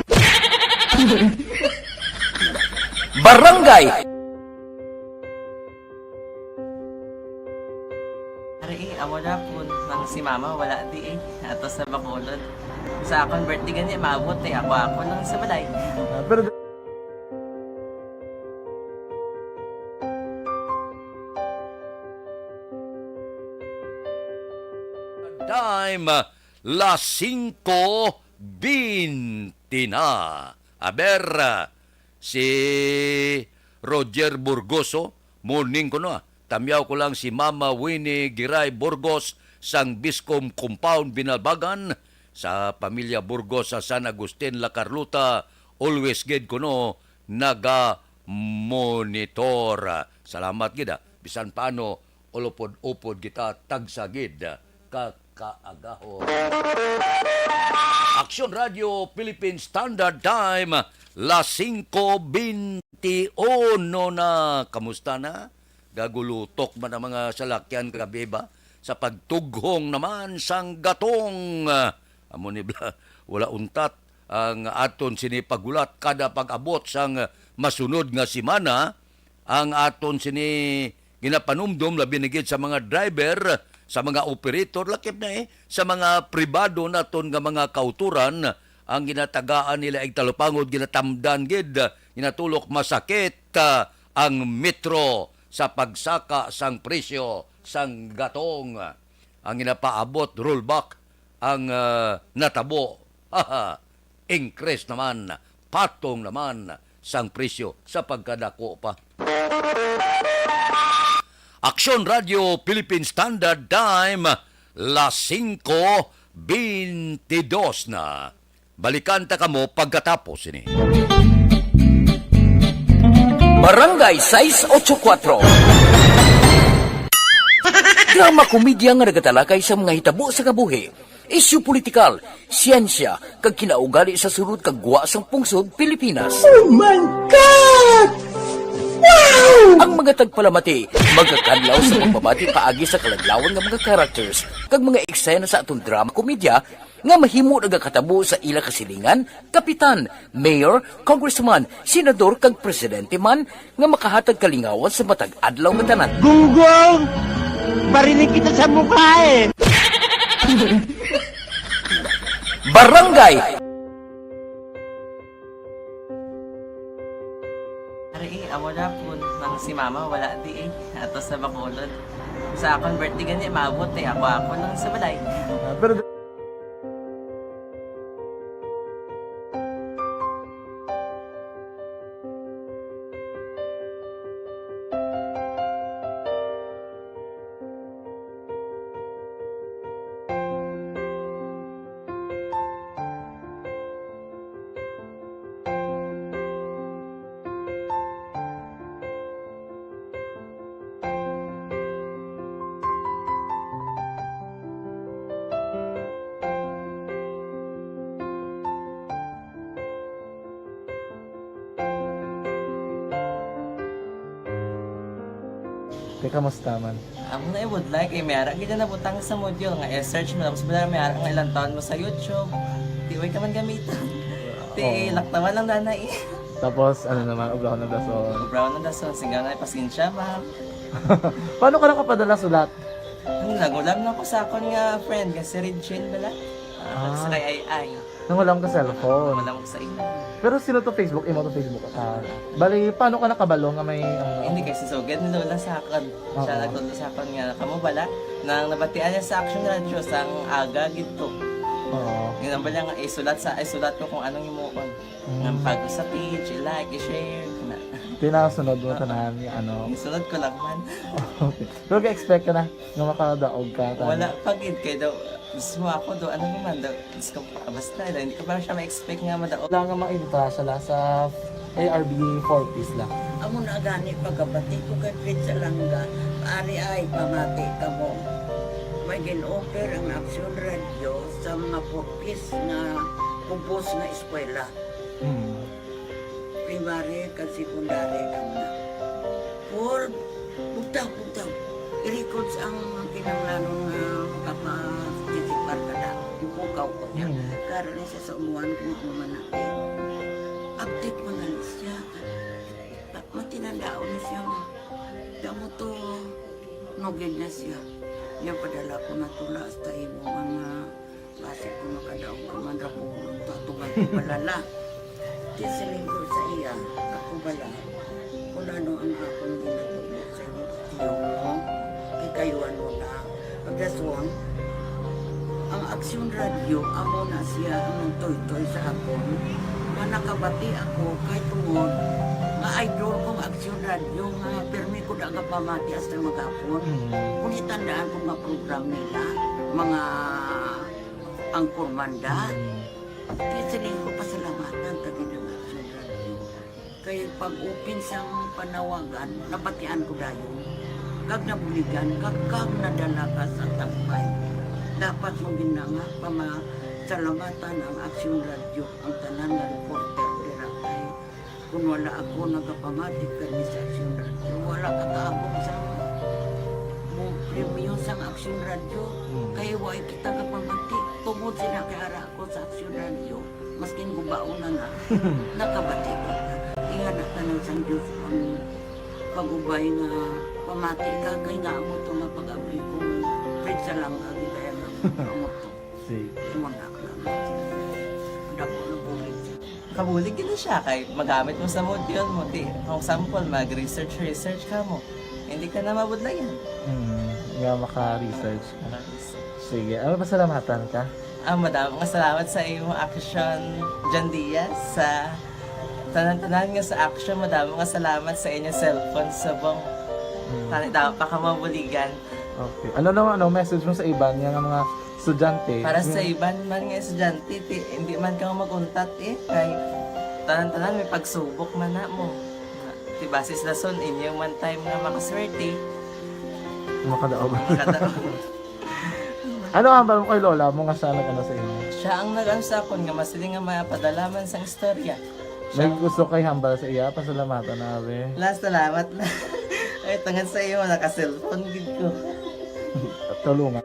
Barangay Ari, eh, amo na po nang si mama wala di eh. Ato sa Bacolod. Sa akon birthday gani, maabot eh. Ako, ako lang sa balay. Ah, pero Time, las singko bente na. Aber, si Roger Burgoso, morning kuno, ah. Tamyaw ko lang si Mama Winnie Giray Burgos sang Biscom Compound, Binalbagan, sa pamilya Burgos sa San Agustin, La Carlota, always gid kuno naga-monitor. Salamat gid, ah. Bisan paano, ulupod-upod kita, tagsa gid, ah, ka kaagahon. Aksyon Radio Philippine Standard Time, las singko bente uno na. Kamusta na? Gagulutok man ang mga salakyan kagabi ba? Sa pagtughong naman sang gatong. Amo ni bla, wala untat ang aton sini paghulat kada pag-abot sang masunod nga semana. Ang aton sini ginapanumdom, labi na gid sa mga driver, sa mga operator, lakip na eh, sa mga pribado naton nga mga kautoran, ang ginatagaan nila igtalupangod, ginatamdan gid, ginatulok masakit, ah, ang metro sa pagsaka sang presyo sang gatong. Ang ginapaabot, rollback ang, ah, natabo. Increase naman, patong naman sang presyo sa pagkadako pa. Aksyon Radio Philippine Standard Time, las singko bente dos na. Balikan ta kamo pagkatapos ini. Barangay sais otso kuwatro. Drama komedya nga nagatalakay sa mga hitabo sa kabuhi, isyu politikal, siyensya, kag kinaugali sa sulod kag gwa sang pungsod Pilipinas. Oh my God! Wow! Ang mga tagpalamati magakadlaw sa pagbabati paagi sa kaladlawan nga mga characters kag mga eksena sa aton drama komedya nga mahimo nagakatabo sa ila kasilingan, kapitan, mayor, congressman, senador, kag presidente man nga makahatag kalingawan sa matag adlaw nga tanan. Gunggong! Barinig kita sa mukha eh! Barangay Ari, eh, amo na po nang si mama wala di eh. Ato sa Bacolod. Sa akong birthday gani, maabot eh. Ako, ako lang sa balay. Ah, pero Kamusta man? Amo na ibudlay kay may ara gid na nabutang sa module nga i-search mo, tapos bala may ara nga ilang taon mo sa YouTube. Di way ka man gamiton. Ti Oo. Laktawan lang dana eh. Tapos, ano naman, obrahon ng dason. Obrahon ng dason, singga na, pasensya, ma'am. Paano ka nakapadala sulat? Ano, nagulam na ko sa akon nga friend, nga si Regine bala. Ah, Ah. Sa kay Ai Ai. Nangulam ka cellphone? Nangulam ko sa imo. Pero sino to Facebook? Imo to Facebook? Ah, bali, paano ka nakabalo nga may, ano? Hindi, kay si Sugad ni Lola sa akon. Siya Oo. Nagtudlo sa akon nga, kamo bala, nang nabatian niya sa Action Radio, sang aga gid to. Oo. Yun ang bala nga, isulat sa, isulat ko kung anong himuon. Mm. Nga pag sa page, i-like, i-share, na. Tinasunod mo Oo. Tanan nga ano. Isunod ko lang man. Okay. Pero ga-expect ka na nga makadaog ka, tanan? Wala pa gid, kay daw, mismo ako do, ano naman daw, Diyos ko, basta, hindi ko pa siya ma-expect nga madaog. Wala nga mainta siya la sa A R B four Ps la. Amo na gani pagkabati ko kay Fred Salanga, ari ay pamati kamo. May gin-offer ang Action Radio sa mga four Ps nga kubos nga eskwela. Hmm. Primary kag secondary kamo na. Paul, bugtaw, bugtaw. I-records ang kinahanglanon nga makaparticipar ka na. Ipukaw ko niya. Mm. Karon ni siya sa umuan kung ano man na. Update man gani siya. Pa-, matinandaon ni siya nga. Kamo to, nugid na siya. Niya padala ko na tula hasta imo mga Basi kung makadaog ka man ra, pulong to, atuman ko balala. Di siling ko sa iya, ako bala, kung ano ang akong ginatubo sa imo, tiyo mo, kay kayuan mo na. Pagkaswang, ang Aksyon Radio, amo na siya ang nagtoytoy sa akon. Nga nakabati ako, kay tungod, nga idol kong Aksyon Radio, nga pirmi ko da nga pamati hasta maghapon. Mm. Kung itandaan ko nga program nila, mga Ang Kurmanda. Mm. Kaya siling ko, pasalamatan ta gid ang Action Radio. Kay pag-open sang panawagan, nabatian ko dayon. Kag nabuligan, kag, kag nadala ka sa tampay. Dapat mo gid na nga pamasalamatan ang Action Radio, ang tanan nga reporter dira kay Kung wala ako nagapamati kay Miss Action Radio, wala ka kaabot sa mo premyo sang Action Radio. Hmm. Kay wala kita kapamati. Tungod sila kay ara ako sa Action Radio, maskin gubaon na nga, nakabati kita. Ingana tanan sang Diyos ang pag-ubay nga pamati ka kay nga amo to nga pag-abli ko. Pwede sa lang agi kaya nga amo to. Sige. Imo na, dako na bulig. Kabulig gid na siya kay magamit mo sa module mo. Di, for example, mag-research, research ka mo. Hindi ka na mabudlayan. Hmm, nga maka-research ka. Maka-research. Sige, ano, pasalamatan ka? Ah, madamo nga salamat sa imo, Action John Diaz, sa tanan-tanan nga sa Action. Madamo nga salamat sa inyo cellphone subong. Hmm. Tani, dapat pa ka mabuligan. Okay. Ano naman, ano, message mo sa iban nga, nga mga estudyante? Para sa Hmm. iban man nga estudyante, ti, hindi man ka mag-untat eh. Kay tanan-tanan may pagsubok man na mo. Ti, base sa rason, inyo man time nga makaswerte. Makadaog. Makadaog. Ano ang hambal mo kay lola mo nga siya nag-ano sa imo? Siya ang nag-ano sa akon nga masiling nga mapadala man sang istorya. May gusto kay hambal sa iya, pasalamatan na, abi. La, salamat na. Ay, tungod sa iyo, naka-cellphone gid ko. Tulungan.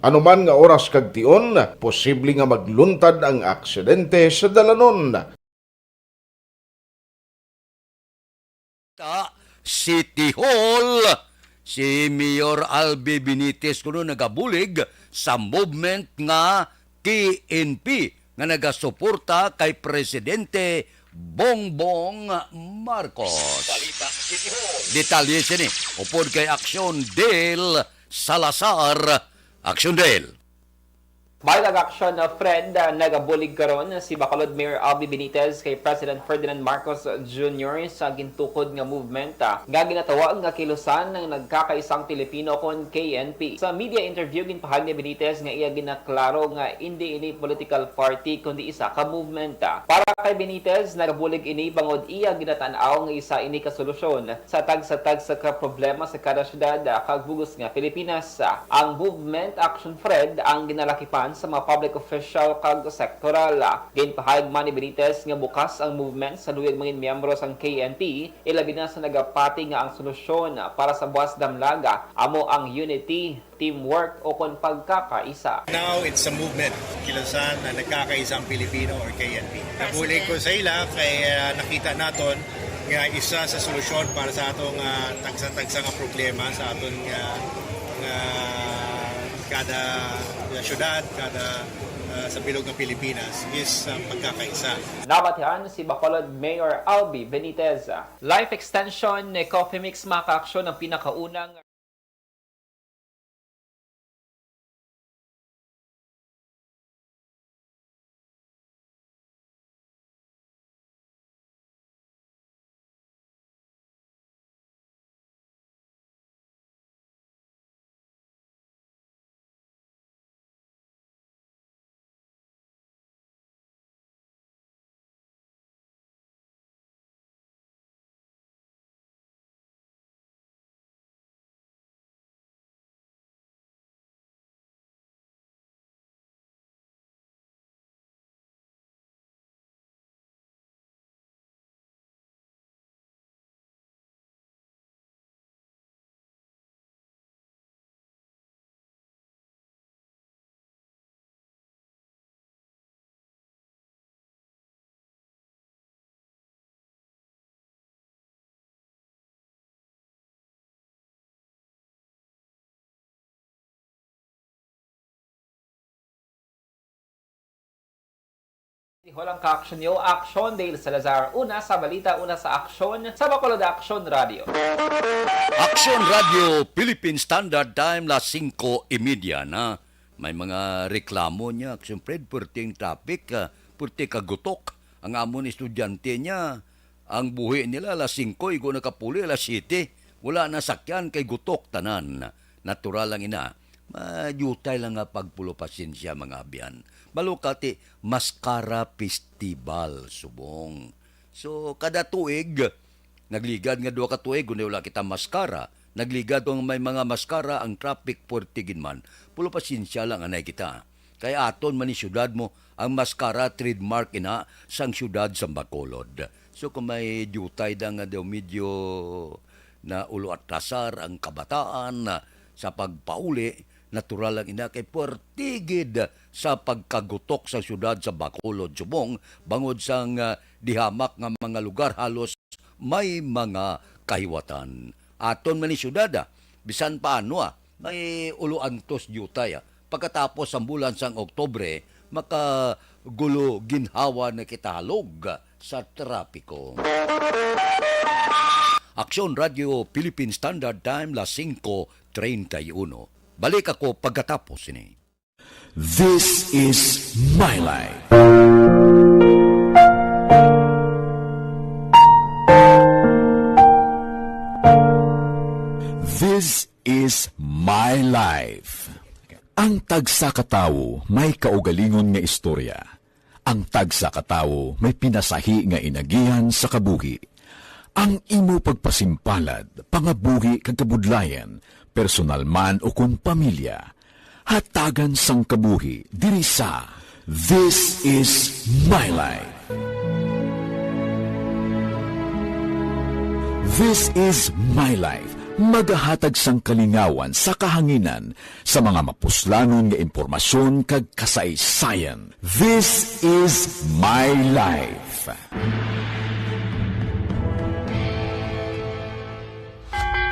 Anuman nga oras kag tion, posible nga magluntad ang aksidente sa dalanon. Sa City Hall, si Mayor Albi Benitez kuno nagabulig sa movement nga K N P nga nagasuporta kay Presidente Bongbong Marcos. Balita City Hall. Detalye sini upod kay Action Dale Salazar. Action Dale. Bago ang aksyon, uh, Fred, uh, nagabulig karon si Bacolod Mayor Albi Benitez kay President Ferdinand Marcos Junior sa gintukod nga movement, uh, nga ginatawag nga Kilusan ng Nagkakaisang Pilipino kon K N P. Sa media interview, ginpahayag ni Benitez nga iya ginaklaro nga indi ini political party kundi isa ka movement. Para kay Benitez, nagabulig ini bangod iya ginatan-aw nga isa ini ka solusyon sa tagsa-tagsa ka problema sa kada syudad, ah, kag bug-os nga Pilipinas. Ang Movement Action Fred ang ginalakipan sa mga public official kag sektoral. Ginpahayag man ni Benitez nga bukas ang movement sa luyag mangin miyembro sang K N P, ilabi na sa nagapati nga ang solusyon para sa buwas damlag amo ang unity, teamwork, o kon pagkakaisa. Now, it's a movement. Kilusan na nagkakaisa ang Pilipino or K N P. Nabulig ko sa ila kay, ah, nakita naton nga isa sa solusyon para sa atong, ah, tagsa-tagsa nga problema sa aton nga, nga kada syudad, kada, ah, sa bilog nga Pilipinas is ang pagkakaisa. Nabatian si Bacolod Mayor Albi Benitez. Life extension ni Coffee Mix, mga kaaksyon, ang pinakaunang Walang kaaksyon niyo, aksyon dahil Salazar. Una sa balita, una sa aksyon, sa Bacolod Aksyon Radio. Aksyon Radio, Philippine Standard Time, las singko y media na. May mga reklamo niya, siyempre, perting traffic, ah, perti kagutok. Ang amon estudyante niya, ang buhi nila alas singko, igo nakapuli alas siyete. Wala na sakyan kay gutok tanan. Natural lang ina. Madiyutay lang nga pagpulo pasensya, mga abyan. Balukati, Mascara Festival, subong. So, kada tuig, nagligad nga duha ka tuig, kundi wala kita maskara. Nagligad kung may mga maskara, ang traffic puwerte gid man. Pulo pasensya lang anay kita. Kay aton man ni syudad mo, ang maskara trademark ina sang syudad sa Bacolod. So kung may diutay da nga daw medyo na ulo atrasar ang kabataan, ah, sa pagpauli, natural lang ina kay puwerte gid sa pagkagutok sa syudad sa Bacolod subong bangod sang, ah, dihamak nga mga lugar halos may mga kahiwatan. Aton man ni syudad, ah, bisan paano, ah, may ulo antos diutay, ah. Pagkatapos sang bulan sang Oktubre, makagulo ginhawa na kita halog sa trapiko. Aksyon Radio Philippine Standard Time, las singko treinta y uno. Balik ako pagkatapos ini. This is My Life. This is My Life. Ang tagsa ka tawo may kaugalingon nga istorya. Ang tagsa ka tawo may pinasahi nga inagihan sa kabuhi. Ang imo pagpasimpalad, pangabuhi kag kabudlayan, personal man o kon pamilya, hatagan sang kabuhi diri sa This Is My Life. This Is My Life, magahatag sang kalingawan sa kahanginan sa mga mapuslanon nga impormasyon kag kasaysayan. This Is My Life.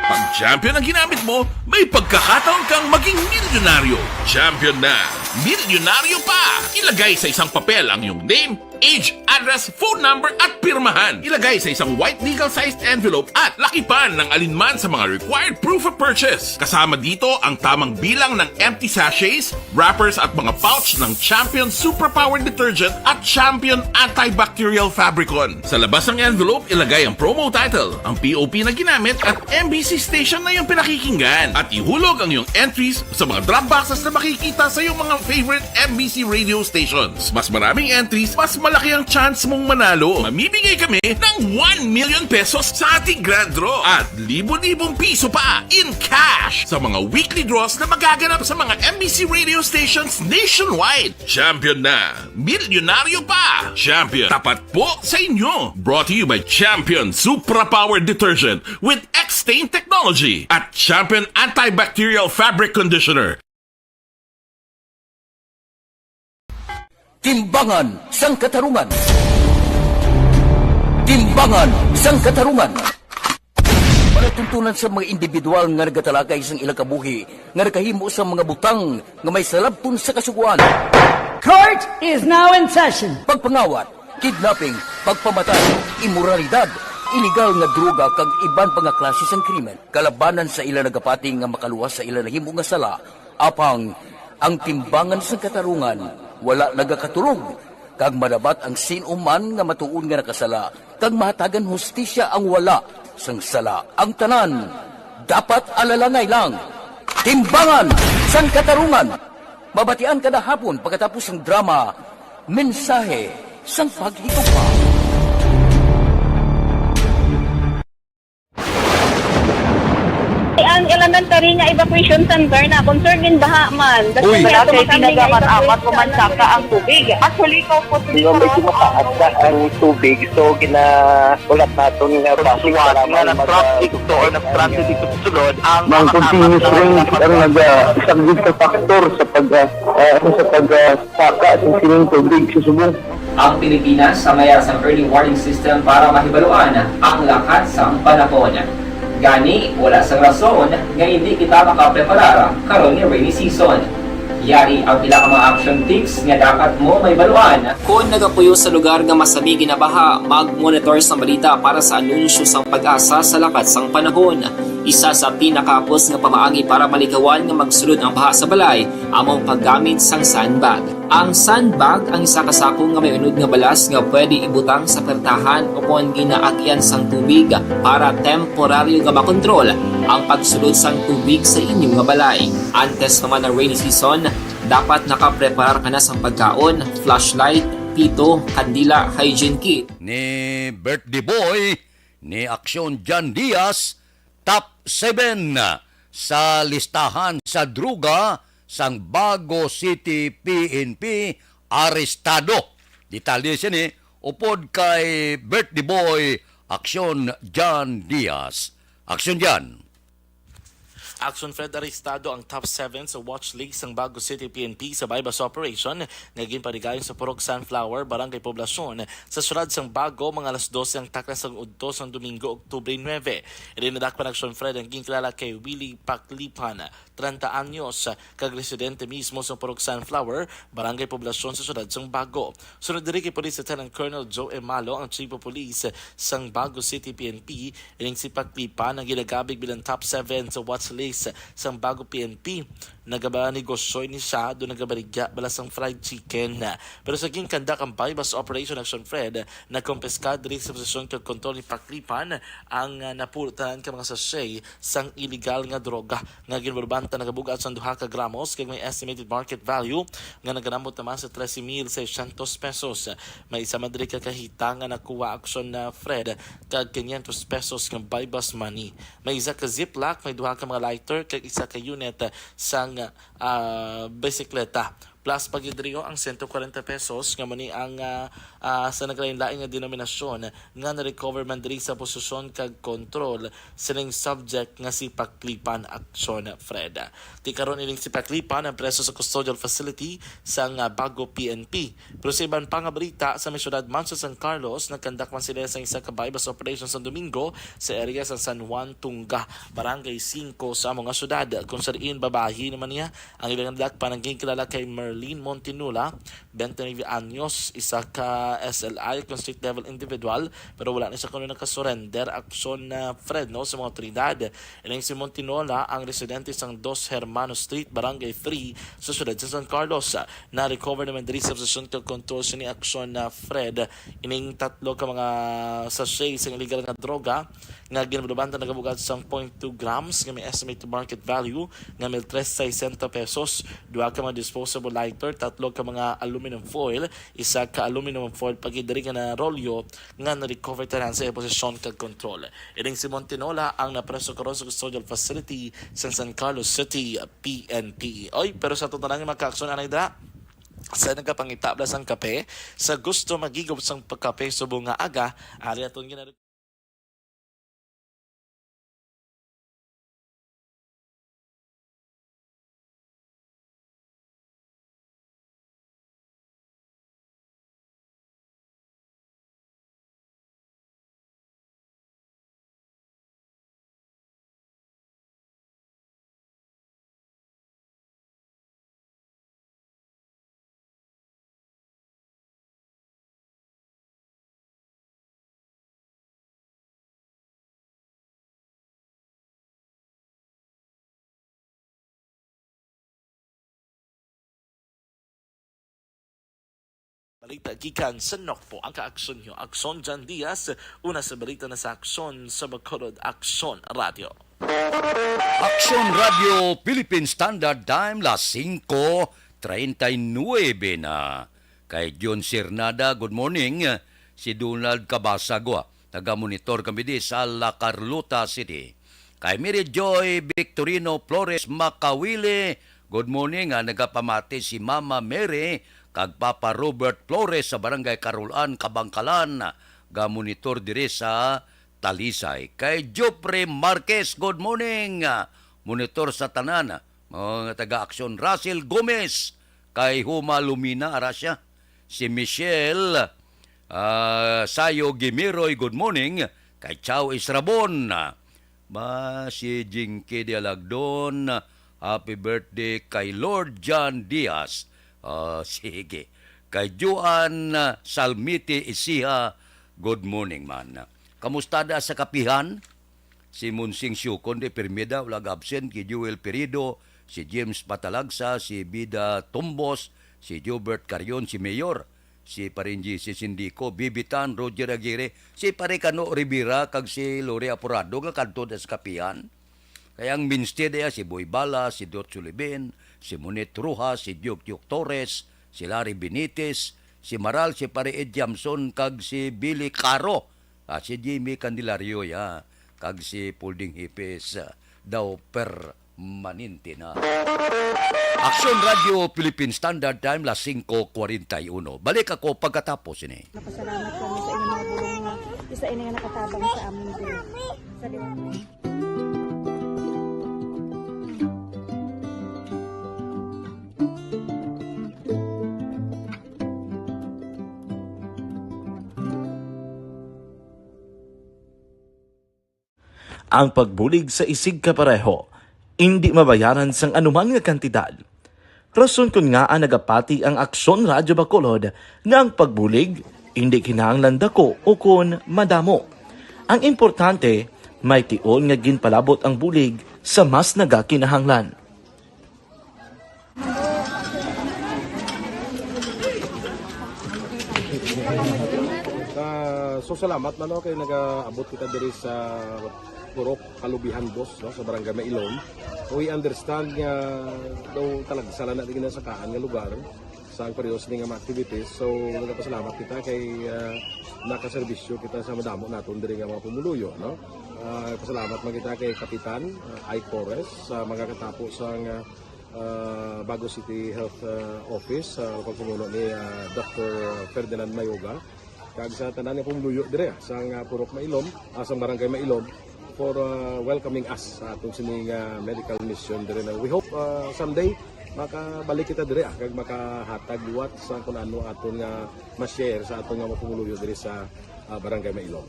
Pag champion ang ginamit mo, may pagkakataon kang maging milyonaryo. Champion na, milyonaryo pa! Ilagay sa isang papel ang iyong name, age, address, phone number, at pirmahan. Ilagay sa isang white legal-sized envelope at lakipan ng alinman sa mga required proof of purchase. Kasama dito ang tamang bilang ng empty sachets, wrappers, at mga pouch ng Champion Superpower Detergent at Champion Antibacterial Fabricon. Sa labas ng envelope, ilagay ang promo title, ang P O P na ginamit, at M B C station na iyong pinakikinggan. At ihulog ang iyong entries sa mga drop boxes na makikita sa iyong mga favorite M B C radio stations. Mas maraming entries, mas Laki ang chance mong manalo. Mamimigay kami ng one million pesos sa ating grand draw at libo-libong piso pa in cash sa mga weekly draws na magaganap sa mga M B C radio stations nationwide. Champion na, milyonaryo pa. Champion, tapat po sa inyo. Brought to you by Champion Supra Power Detergent with X-Stain Technology at Champion Antibacterial Fabric Conditioner. Timbangan sang Katarungan. Timbangan sang Katarungan. Palatuntunan sa mga individual nga nagatalakay sang ilang kabuhi nga nakahimo sang mga butang nga may salabton sa kasugoan. Court is now in session. Pagpangawat, kidnapping, pagpamatay, imoralidad, iligal nga droga kag iban pa nga klase sang krimen kalabanan sa ila nagapati nga makaluwas sa ila nahimo nga sala. Apang ang timbangan sang katarungan wala nagakatulog, kag madabat ang sin-o man nga matuod nga nakasala, kag mahatagan hustisya ang wala sang sala. Ang tanan dapat alalangay lang. Timbangan sang katarungan. Mabatian kada hapon pagkatapos sang drama, Mensahe sang Paghigugma. Ang elementary nga evacuation center na concerned in baha man. Uy. Wala kay pinagamat-amat, umansaka ang tubig. Actually, ikaw po, Di ba medyo mataas na ang tubig, so ginaulat naton nga basi Suwat nga nag-transit to or nag-transit dito sa sulod ang Ang continuous rain ang nag-subject sa factor sa pag ah, ah, sa pag ah, saka sa sining tubig sa subong. Ang Pilipinas sa mayar sang early warning system para mahibaluan ang lakat sang panahon. Gani, wala sang rason nga hindi kita makapreparar karon nga rainy season. Yari ang pila ka mga action tips nga dapat mo mahibaluan. Kon nagapuyo sa lugar nga masami ginabaha, mag-monitor sang balita para sa anunsyo sang PAGASA sa lakat sang panahon. Isa sa pinakahapos nga pamaagi para malikawan nga magsulod ang baha sa balay amo ang paggamit sang sandbag. Ang sandbag ang isa ka sako nga may unod nga balas nga pwede ibutang sa pertahan o kon ginaagian sang tubig para temporaryo nga makontrol ang pagsulod sang tubig sa inyo nga balay. Antes naman ang rainy season, dapat nakapreparar ka na sang pagkaon, flashlight, pito, kandila, hygiene kit. Ni Birthday Boy, ni Aksyon Jan Diaz, top seven sa listahan sa druga sang Bago City P N P arestado. Detalye sini upod kay Birthday Boy Aksyon Jan Diaz. Aksyon Jan. Action Fred, arestado ang top seven sa watch list sang Bago City P N P sa buy-bust operation nga ginpanigayon sa Purok Sunflower, Barangay Poblacion, sa siyudad sang Bago, mga alas dose ang takna sang udto sang Domingo, Oktubre nuebe. Ini nadakpan Action Fred ang ginkilala kay Willie Paclipan, treinta anyos, kag residente mismo sa Purok Sunflower, Barangay Poblacion sa siyudad sang Bago. Sunod diri kay Police Lieutenant Colonel Joe Emalo, ang Chief of Police sang Bago City P N P, ining si Paclipan ang ginagabig bilang top seven sa watch list sang Bago P N P. Nagabanegosyo ini siya, do nagabaligya bala sang fried chicken. Pero sa ginkandak ang buy-bust operation, Action Fred, nakumpiska diri sa posisyon kag kontrol ni Paclipan ang, ah, napulo tanan ka mga sachet sang iligal nga droga nga ginbulbanta nagabug-at sang duha ka gramos kag may estimated market value nga naganambot naman sa trese mil seiscientos pesos. May isa man diri ka kahita nga nakuha, Action, ah, Fred, kag quinientos pesos nga buy-bust money. May isa ka ziplock, may duha ka mga lighter, kag isa ka unit, ah, sang, ah, bisikleta. Plus pa gid diri ang sento kwarenta pesos nga mani ang, ah, ah, sa naglain-lain nga denominasyon nga na-recover man diri sa posesyon kag kontrol sining subject nga si Paclipan, Action Fred. Ti karon ining si Paclipan ang preso sa custodial facility sang, ah, Bago P N P. Pero sa iban pa nga balita, sa may syudad man sa San Carlos, nagkandak man sila sa isa ka buy-bust operation sa Domingo sa area sa San Juan Tunga, Barangay Cinco sa amo nga syudad, kung sa diin babayi naman niya ang ilang nadakpan. Ang ginkilala kay Merlin Montinola, twenty-nine anyos, isa ka S L I, kung street level individual, pero wala ni siya kuno nakasurrender, Action, ah, Fred, no, sa mga otoridad. Ining si Montinola ang residente sang Dos Hermanos Street, Barangay three, sa siyudad sa San Carlos. Na-recover naman diri sa posesyon kag kontrol sini, Action, ah, Fred, ining tatlo ka mga sachet sa illegal nga droga nga ginbulbanta nagabug-at sang point two grams nga may estimated market value nga mil tres sesenta pesos, duha ka mga disposable lighter, tatlo ka mga aluminum foil, isa ka aluminum foil pa gid diri nga narolyo nga na-recover tanan sa iya posisyon kag kontrol. Ining si Montinola ang napreso karon sa custodial facility sa San Carlos City P N P. Oy, pero sa aton tanan nga mga kaaksyon, anay dira, sa nagapangitabla sang kape, sa gusto maghigop sang pagkape subong nga aga, ari aton gina- Balita gikan sa Nokpo, ang kaaksyon nyo, Aksyon Jan Diaz, una sa balita na sa Aksyon sa Bacolod, Aksyon Radio. Aksyon Radio Philippine Standard Time, las singko treinta y nuebe na. Kay John Sirnada, good morning. Si Donald Cabasagua, taga-monitor kami di sa La Carlota City. Kay Mary Joy Victorino Flores Makawili, good morning, ah, nagapamati si Mama Mary kag Papa Robert Flores sa Barangay Carolan, Kabangkalan, ga-monitor diri sa Talisay. Kay Jopre Marquez, good morning, ah, monitor sa tanan, ah, mga taga-aksyon. Russell Gomez, kay Huma Lumina, ara siya. Si Michelle, ah, Sayo Gimiroy, good morning. Kay Chao Israbon, ah, ba si Jinky de Alagdon, happy birthday kay Lord John Diaz. Ah, sige. Kay Juan, ah, Salmiti Isiha, good morning man. Kamusta da sa kapihan? Si Monsing Siukon de Permeda, wala absent, kay Joel Perido, si James Patalagsa, si Bida Tumbos, si Jobert Carion, si Mayor, si Parinji, si Sindico, Bibitan, Roger Aguirre, si Pare Cano Rivera, kag si Lori Aporado nga kadto da sa kapihan. Kay ang minste diya si Boy Bala, si Dot Sulibin, si Monet Rojas, si Diok Diok Torres, si Larry Benitez, si Maral, si Pare Ed Jamson, kag si Billy Caro, ah, si Jimmy Candelario, ya, kag si Pulding Hipis, ah, daw permanente na. Aksyon Radio Philippine Standard Time, las singko kwarenta y uno. Balik ako pagkatapos ini. Napasalamat kami sa inyong mga bulong nga isa ini nga nakatabang sa amin diri sa liwanag. Ang pagbulig sa isigkapareho indi mabayaran sang anuman nga kantidad. Rason kon ngaa nagapati ang Aksyon Radyo Bacolod nga ang pagbulig indi kinahanglan dako ukon madamo. Ang importante, may tion nga ginpalabot ang bulig sa mas nagakinahanglan. Ah, so salamat man, no, kay nagaabot kita diri sa Purok Kalubihan Dos, no, sa Barangay Mailom. We understand nga daw talagsa lang na di ginasakaan nga lugar sa ang periodo sini nga mga activities. So, nagapasalamat kita kay, ah, nakaserbisyo kita sa madamo naton diri nga mga pumuluyo, no? Ah, pasalamat man kita kay Kapitan, ah, Ike Torres, sa mga katapo sang, ah, ah, Bago City Health, ah, Office, sa pagpamuno ni, ah, Doctor Ferdinand Mayoga, kag sa tanan nga pumuluyo dire, ah, sang, ah, Purok Mailom, ah, sang Barangay Mailom, for, ah, welcoming us sa aton sini nga medical mission dire na. We hope, ah, someday makabalik kita dire, ah, kag makahatag liwat sa kun ano aton nga ma-share sa aton nga mga pumuluyo dire sa, ah, Barangay Mailom.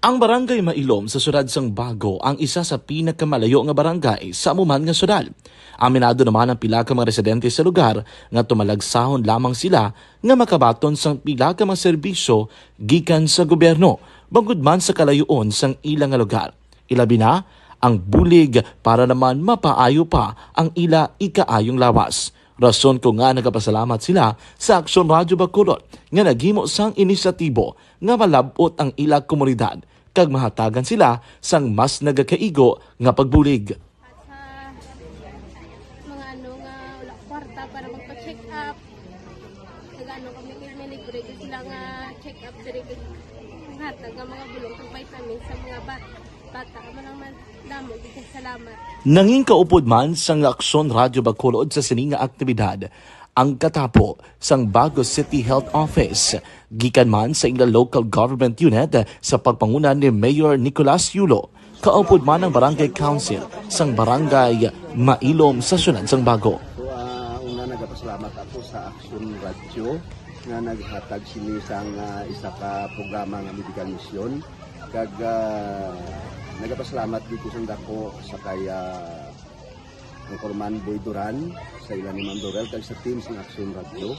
Ang Barangay Mailom sa siyudad sang Bago ang isa sa pinakamalayo nga barangay sa amo man nga siyudad. Aminado naman ang pila ka mga residente sa lugar nga tumalagsahon lamang sila nga makabaton sang pila ka mga serbisyo gikan sa gobyerno, bangod man sa kalayoon sang ila nga lugar. Ilabi na ang bulig para naman mapaayo pa ang ila ikaayong lawas. Rason ko nga nagapasalamat sila sa Aksyon Radyo Bacolod nga naghimo sang inisyatibo nga malab-ot ang ila komunidad kag mahatagan sila sang mas nagakaigo nga pagbulig. At sa mga ano, Nga wala kwarta para magpa-check up. Nagano kami, may libre gyud sila nga check up diri, kag hatag nga mga bulong kag vitamins sa mga bat-, bata. Amo lang man, damo gyud kag salamat. Nangin kaupod man sang Aksyon Radyo Bacolod sa sini nga aktibidad ang katapo sang Bago City Health Office, gikan man sa ila local government unit sa pagpanguna ni Mayor Nicolas Yulo, kaupod man ang Barangay Council sang Barangay Mailom sa siyudad sang Bago. So, ah, una, nagapasalamat ako sa Aksyon Radyo nga naghatag sini sang, ah, isa ka programa nga medical mission. Kag, ah, nagapasalamat dito sa dako sa kay, ah, Anchorman Boy Duran, sa ila ni Ma'am Dorel, kag sa team sang Aksyon Radyo.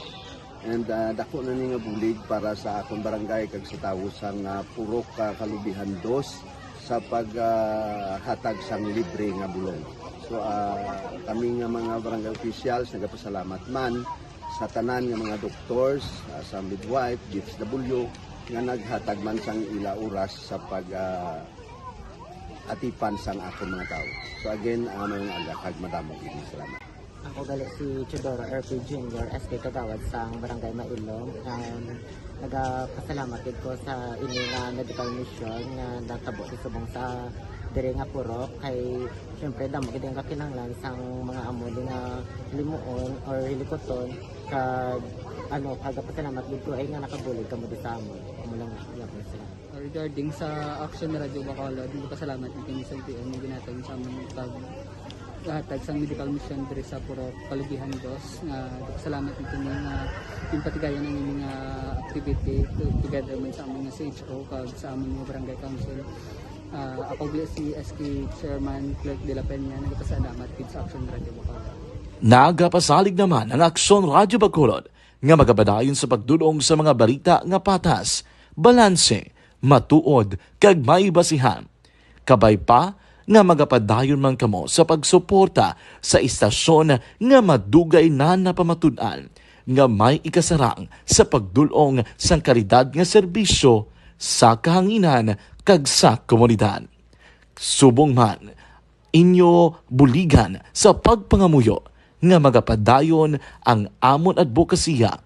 And, ah, dako na ni nga bulig para sa akon barangay kag sa tawo sang, ah, Purok, ah, Kalubihan Dos sa pag, ah, hatag sang libre nga bulong. So, ah, kami nga mga barangay officials, nagapasalamat man sa tanan nga mga doctors, ah, sa midwife, D S W, nga naghatag man sang ila oras sa pag, ah, atipan sang akon mga tawo. So again, ah, mayong aga kag madamo gid nga salamat. Ako gali si Teodoro R P Junior, S K Kagawad sang Barangay Mailom. Um, nagapasalamat gid ko sa ini nga medical mission nga natabo sa subong sa diri nga purok, kay syempre damo gid ang kakinahanglan sang mga amo ni nga limuon or hilikuton, kag ano, kagapasalamat gid ko ay nga nakabulig kamo di sa amon. Amo lang, iya po sila. Regarding sa Action Radio Bacolod, nagpasalamat gid kami sa L T O nga ginhatag sa amon pag hatag sang medical mission diri sa Purok Kalubihan Dos, nga nagpasalamat gid kami nga ginpatigayon ang ini nga activity to-, together man sa amon nga C H O kag sa amon nga barangay council. Ah, ako gali si S K Chairman Clerk de la Peña, nagpasalamat gid sa Action Radio Bacolod. Nagapasalig naman ang Aksyon Radyo Bacolod nga magapadayon sa pagdul-ong sa mga balita nga patas, balanse, matuod, kag may basihan. Kabay pa nga magapadayon man kamo sa pagsuporta sa istasyon nga madugay na napamatud-an nga may ikasarang sa pagdul-ong sang kalidad nga serbisyo sa kahanginan kag sa komunidad. Subong man, inyo buligan sa pagpangamuyo nga magapadayon ang amon adbokasiya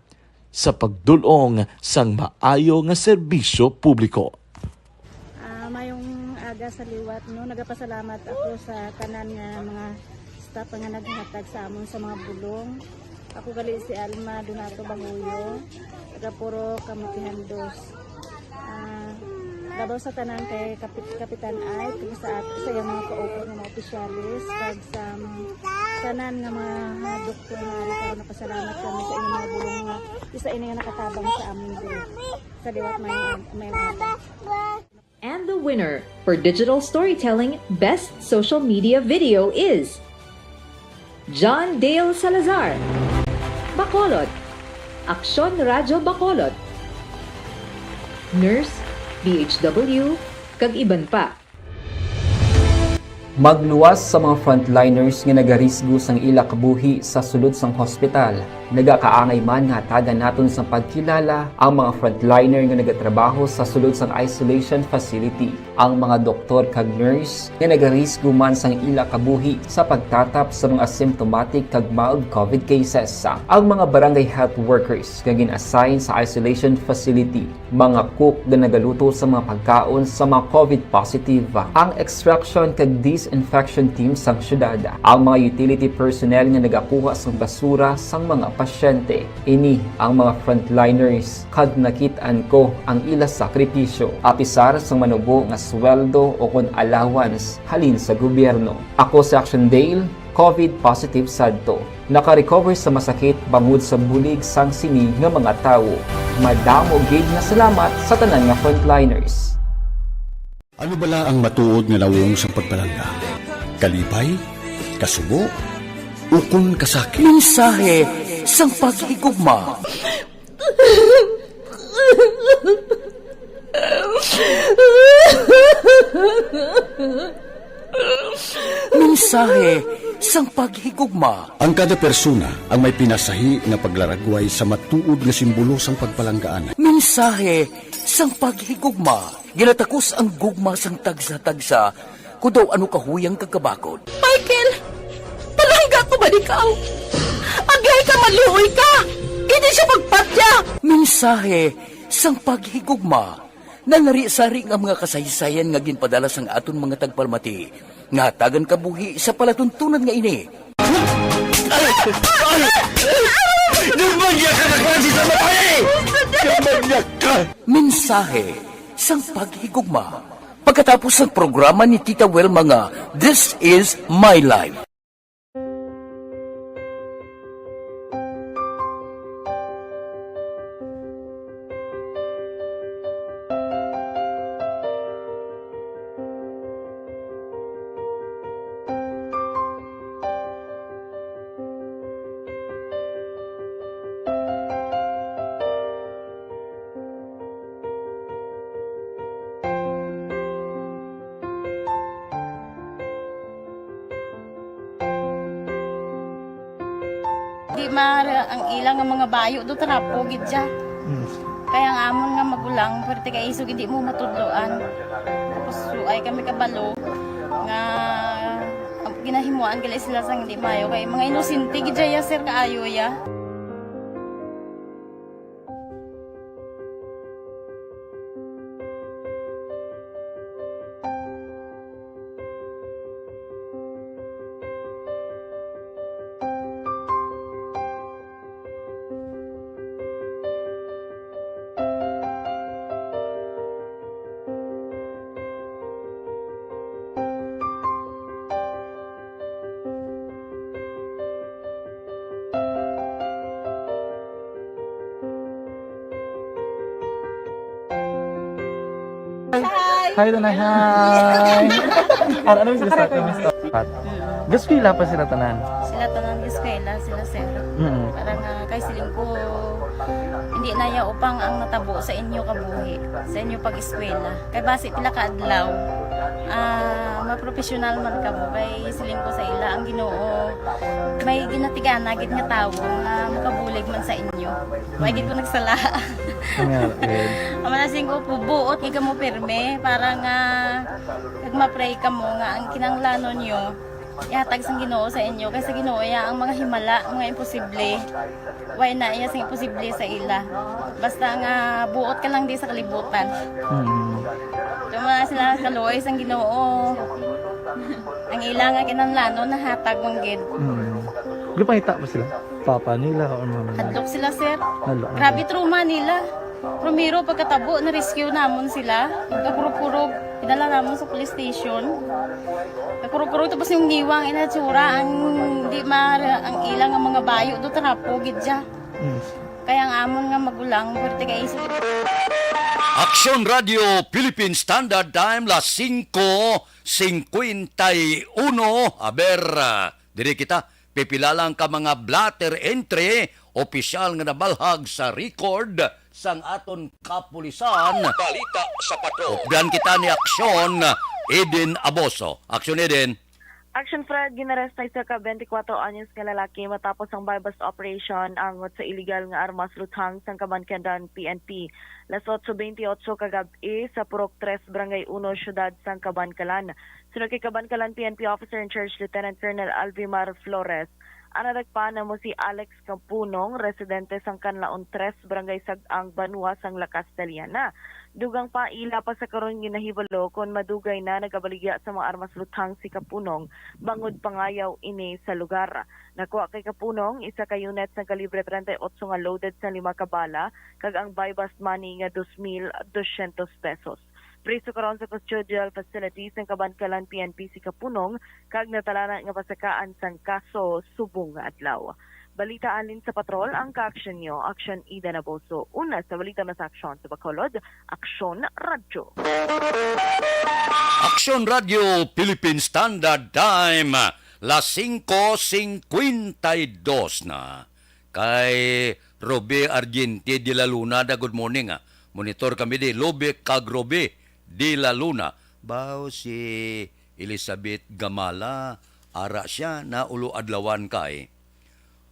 sa pagdul-ong sang maayo nga serbisyo publiko. Ah, mayong aga sa liwat, no? Nagapasalamat ako sa tanan nga mga staff nga naghatag sa amon sa mga bulong. Ako gali si Alma Donato Banguyo, taga Purok Kamukihan Dos. Ah, labaw sa tanan kay Kapit-, Kapitan Ike, kag sa at-, sa iyang mga kaupo nga mga opisyalis, kag sa, um, tanan nga mga, ah, doktor nga ari karon, napasalamat kami sa inyong mga bulong nga isa ini nga nakatabang sa amin diri. Sa liwat, may, may, may And the winner for Digital Storytelling Best Social Media Video is John Dale Salazar, Bacolod, Aksyon Radyo Bacolod, Nurse, D H W, kag iban pa. Magluwas sa mga frontliners nga nagarisgo sang ila kabuhi sa sulod sang hospital. Nagakaangay man nga hatagan naton sang pagkilala ang mga frontliner nga nagatrabaho sa sulod sang isolation facility. Ang mga doktor kag nurse nga nagarisgo man sang ila kabuhi sa pagtatap sa mga asymptomatic kag mild covid cases. Ang mga barangay health workers nga gin-assign sa isolation facility, mga cook nga nagaluto sa mga pagkaon sa mga covid positive, ang extraction kag disinfection team sang syudad, ang mga utility personnel nga nagakuha sang basura sang mga pasyente. Ini ang mga frontliners, kag nakit-an ko ang ila sakripisyo, apisar sang manubo nga sweldo ukon allowance halin sa gobyerno. Ako si Action Dale, covid positive sadto. Naka-recover sa masakit bangod sa bulig sang sini nga mga tawo. Madamo gid nga salamat sa tanan nga frontliners. Ano bala ang matuod nga nawong sang pagpalangga? Kalipay? Kasubo? Ukon kasakit? Mensahe sang paghigugma. Mensahe sang paghigugma. Ang kada persona ang may pinasahi nga paglaragway sa matuod nga simbolo sang pagpalanggaan. Mensahe sang paghigugma. Ginatakos ang gugma sang tagsa-tagsa, kon daw ano kahuyang kag kabakod. Michael! Palangga Kumanikaw! Agay ka, manluoy ka! Hindi siya pagpatya! Mensahe sang paghigugma. Nanari-sari nga mga kasaysayan nga ginpadala sang aton mga tagpalamati nga hatagan kabuhi sa palatuntunan nga ini. Ay! Ay! Nagmangya ka na klase sa babae! Nagmangya ka! Mensahe sang paghigugma. Pagkatapos ng programa ni Tita Wilma nga This Is My Life. Di ma, ang ila nga mga bayo do trapo gid siya. Mm. Kaya ang amon nga magulang, pwerte kay isog hindi mo matudloan. Tapos, so, ay kami kabalo nga ginahimuan gali sila sang hindi mayo. Kay mga inosente gid siya, sir, kaayo ya. Hi! Hi, Tanay. Hi! Ano, ano yung gusto? Ano yung gusto? Gaskwela pa sila tanan? Sila tanan gaskwela, sila, sir. Mm. Para nga kay siling ko, hindi na ya upang ang natabo sa inyo kabuhi, sa inyo pag-eskwela. Kay basi pila ka adlaw, ah, mapropesyonal man kamo. Kay siling ko sa ila, ang Ginoo may ginatigana gid nga tawo nga makabulig man sa inyo. May gid ko nagsala. Nga, eh. Ang mga siling ko, buot gid kamo pirme para nga kag ma-pray kamo nga ang kinahanglanon nyo ihatag sang Ginoo sa inyo, kay sa Ginoo iya ang mga himala, mga imposible. Way na iya sing imposible sa ila. Basta nga buot ka lang di sa kalibutan. Mm. Tuma sila kaluoy sang Ginoo. Ang ila nga kinahanglanon nahatag man gid. Mm. Gipangita pa sila? Papa nila or mama nila? Hadlok sila, sir. Hadlok na Grabe sila. Trauma nila. Primero, pagkatabo, na-rescue namon sila. Pagkakurog-kurog, pinala namon sa police station. Kakurog-kurog, tapos yung niwang inatsura, ang di ma, ang ilang ang mga bayo, do trapo, gid siya. Mm. Kaya ang amon nga magulang, pwerte kay isip. Aksyon Radio Philippine Standard Time, las singko singkwenta y uno. Aber, ah, diri kita, pipila lang ka mga blotter entry, opisyal nga nabalhag sa record sang aton kapulisan. Balita sa Patrol. Updan kita ni Aksyon Eden Aboso. Aksyon Eden. Action Fred, ginaresta isa ka twenty-four anyos nga lalaki matapos ang buy-bust operation angot sa iligal nga armas luthang sang Kabankalan P N P. Las otso bentiocho kagab-i sa Purok Tres, Barangay Uno, siyudad sang Kabankalan. Suno kay Kabankalan P N P Officer in Charge Lieutenant Colonel Alvimar Flores, ang nadakpan amo si Alex Kapunong, residente sang Kanlaon Tres, Barangay Sag-ang, Banwa sang La Castellana. Dugang pa, ila pa sa karon ginahibalo kon madugay na nagabaligya sa mga armas luthang si Kapunong bangod pangayaw ini sa lugar. Nakuha kay Kapunong isa ka unit sang kalibre treinta y ocho nga loaded sa lima ka bala kag ang buy-bust money nga dos mil doscientos pesos. Priso karon sa custodial facility sang Kabankalan P N P si Kapunong kag natalanan nga pasakaan sang kaso subong nga adlaw. Balita halin sa Patrol, ang kaaksyon nyo, Aksyon Ida Naboso. Una sa balita, mas aksyon sa Bacolod, Aksyon Radyo. Aksyon Radyo, Philippine Standard Time, las singko singkwenta y dos na. Kay Robe Argente de la Luna, da, good morning, ah. Monitor kami di, Lobe kag Robe de la Luna. Bao si Elizabeth Gamala, ara siya, na ulo adlawan kay.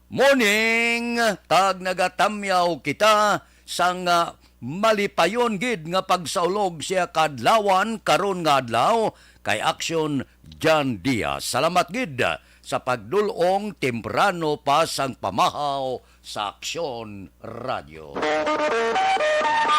Morning! Kag nagatamyaw kita sang, ah, malipayon gid nga pagsaulog siya kadlawan karon nga adlaw kay Aksyon John Diaz. Salamat gid sa pagdul-ong temprano pa sang pamahaw sa Aksyon Radio.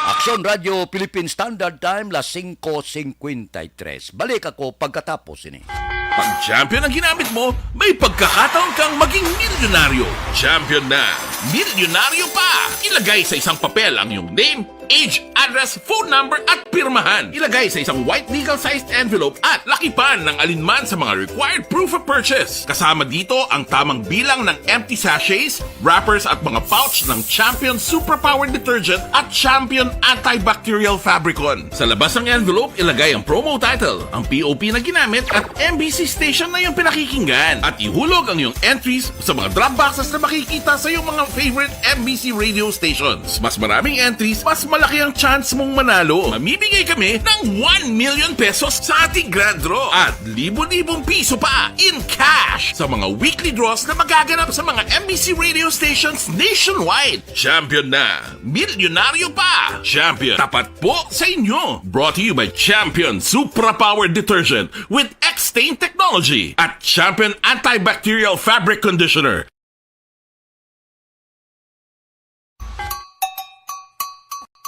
Aksyon Radio Philippine Standard Time, las singko singkwenta y tres. Balik ako pagkatapos ini. Pag champion ang ginamit mo, may pagkakataon kang maging milyonaryo. Champion na, milyonaryo pa! Ilagay sa isang papel ang iyong name, age, address, phone number, at pirmahan. Ilagay sa isang white legal-sized envelope at lakipan ng alinman sa mga required proof of purchase. Kasama dito ang tamang bilang ng empty sachets, wrappers, at mga pouch ng Champion Suprapower Detergent at Champion Antibacterial Fabricon. Sa labas ng envelope, ilagay ang promo title, ang P O P na ginamit, at M B C station na iyong pinakikinggan. At ihulog ang iyong entries sa mga drop boxes na makikita sa iyong mga favorite M B C radio stations. Mas maraming entries, mas malaki ang chance mong manalo. Mamimigay kami ng one million pesos sa ating grand draw at libo-libong piso pa in cash sa mga weekly draws na magaganap sa mga M B C radio stations nationwide. Champion na! Milyonaryo pa! Champion, tapat po sa inyo! Brought to you by Champion Supra Power Detergent with X-Stain Technology at Champion Antibacterial Fabric Conditioner.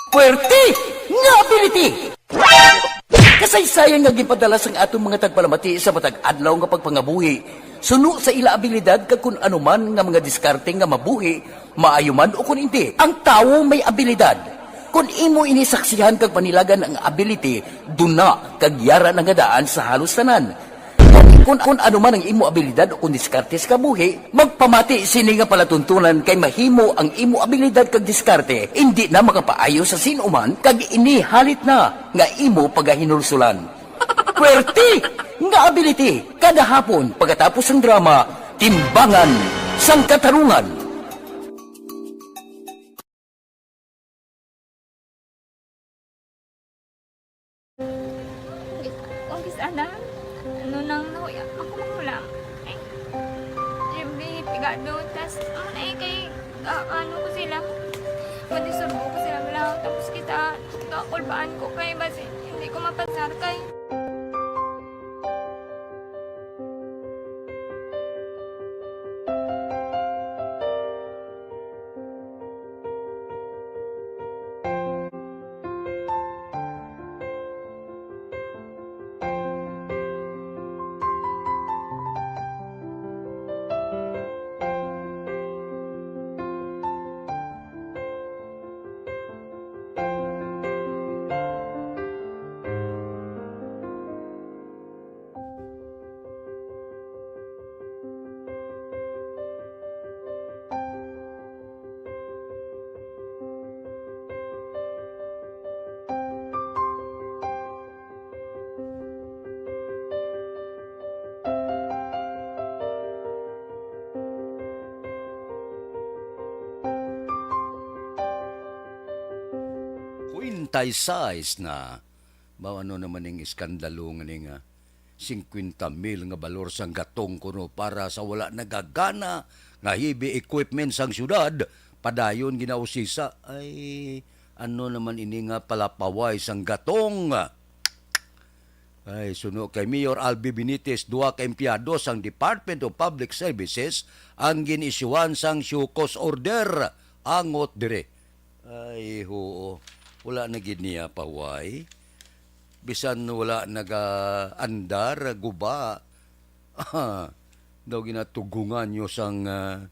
Puwerte nga ability! Kasaysayan nga ginpadala sang aton mga tagpalamati sa matag adlaw nga pagpangabuhi, suno sa ila abilidad kag kun ano man nga mga diskarte nga mabuhi, maayo man o kun indi. Ang tawo may abilidad. Kun imo ini saksihan kag panilagan ang ability, duna kag yara na nga daan sa halos tanan. Kun, kun ano man ang imo abilidad o kun diskarte sa kabuhi, magpamati sini nga palatuntunan kay mahimo ang imo abilidad kag diskarte indi na makapaayo sa sin-o man kag ini halit na nga imo pagahinulsulan. Puwerte nga ability! Kada hapon, pagkatapos sang drama, Timbangan sang Katarungan. Ang kis-, ana, ano nang nahuya, ako man wala. Ay, every pigado, tas, ano na eh, kay, ah, ano ko sila, madisturbo ko sila, wala, tapos kita, kakulbaan ko kay, basi, hindi ko mapasar kay. Kwinta y sais na. Mao, ano naman ning iskandalo nga ning, ah, singkwenta mil nga balor sang gatong kuno para sa wala nagagana nga heavy equipment sang syudad, padayon ginausisa. Ay, ano naman ini nga palapaway sang gatong? Ay, suno kay Mayor Albi Benitez, duha ka empleyado sang Department of Public Services ang gin-isyuhan sang show cause order. Angot diri. Ay, huo. Wala na gid niya pahuway. Bisan wala nagaandar, guba. Daw ginatugungan niyo sang, ah,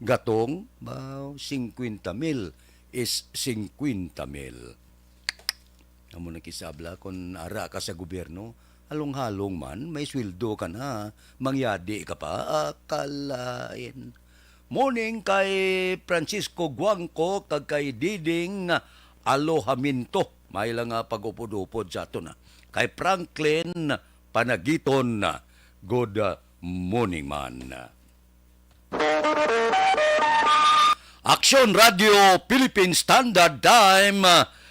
gatong, ba, singkwenta mil is singkwenta mil. Amo na kisabla, kon ara ka sa gobyerno, halong-halong man, may sweldo ka na, mangyadi ka pa, ah, kalain. Morning kay Francisco Guangco kag kay Diding Alohaminto. May lang nga pag-upod-upod sa aton, ah. Kay Franklin Panagiton, good morning, man. Aksyon Radio Philippine Standard Time,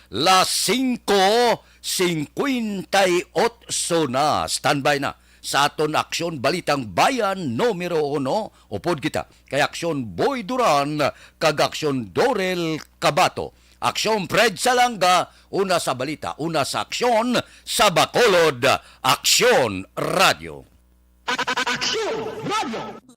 las singko singkwenta y otso na. Standby na sa aton Aksyon Balitang Bayan numero uno. Upod kita kay Aksyon Boy Duran kag Aksyon Dorel Cabato. Aksyon Fred Salanga, una sa balita, una sa aksyon, sa Bacolod, Aksyon Radio. Aksyon Radio!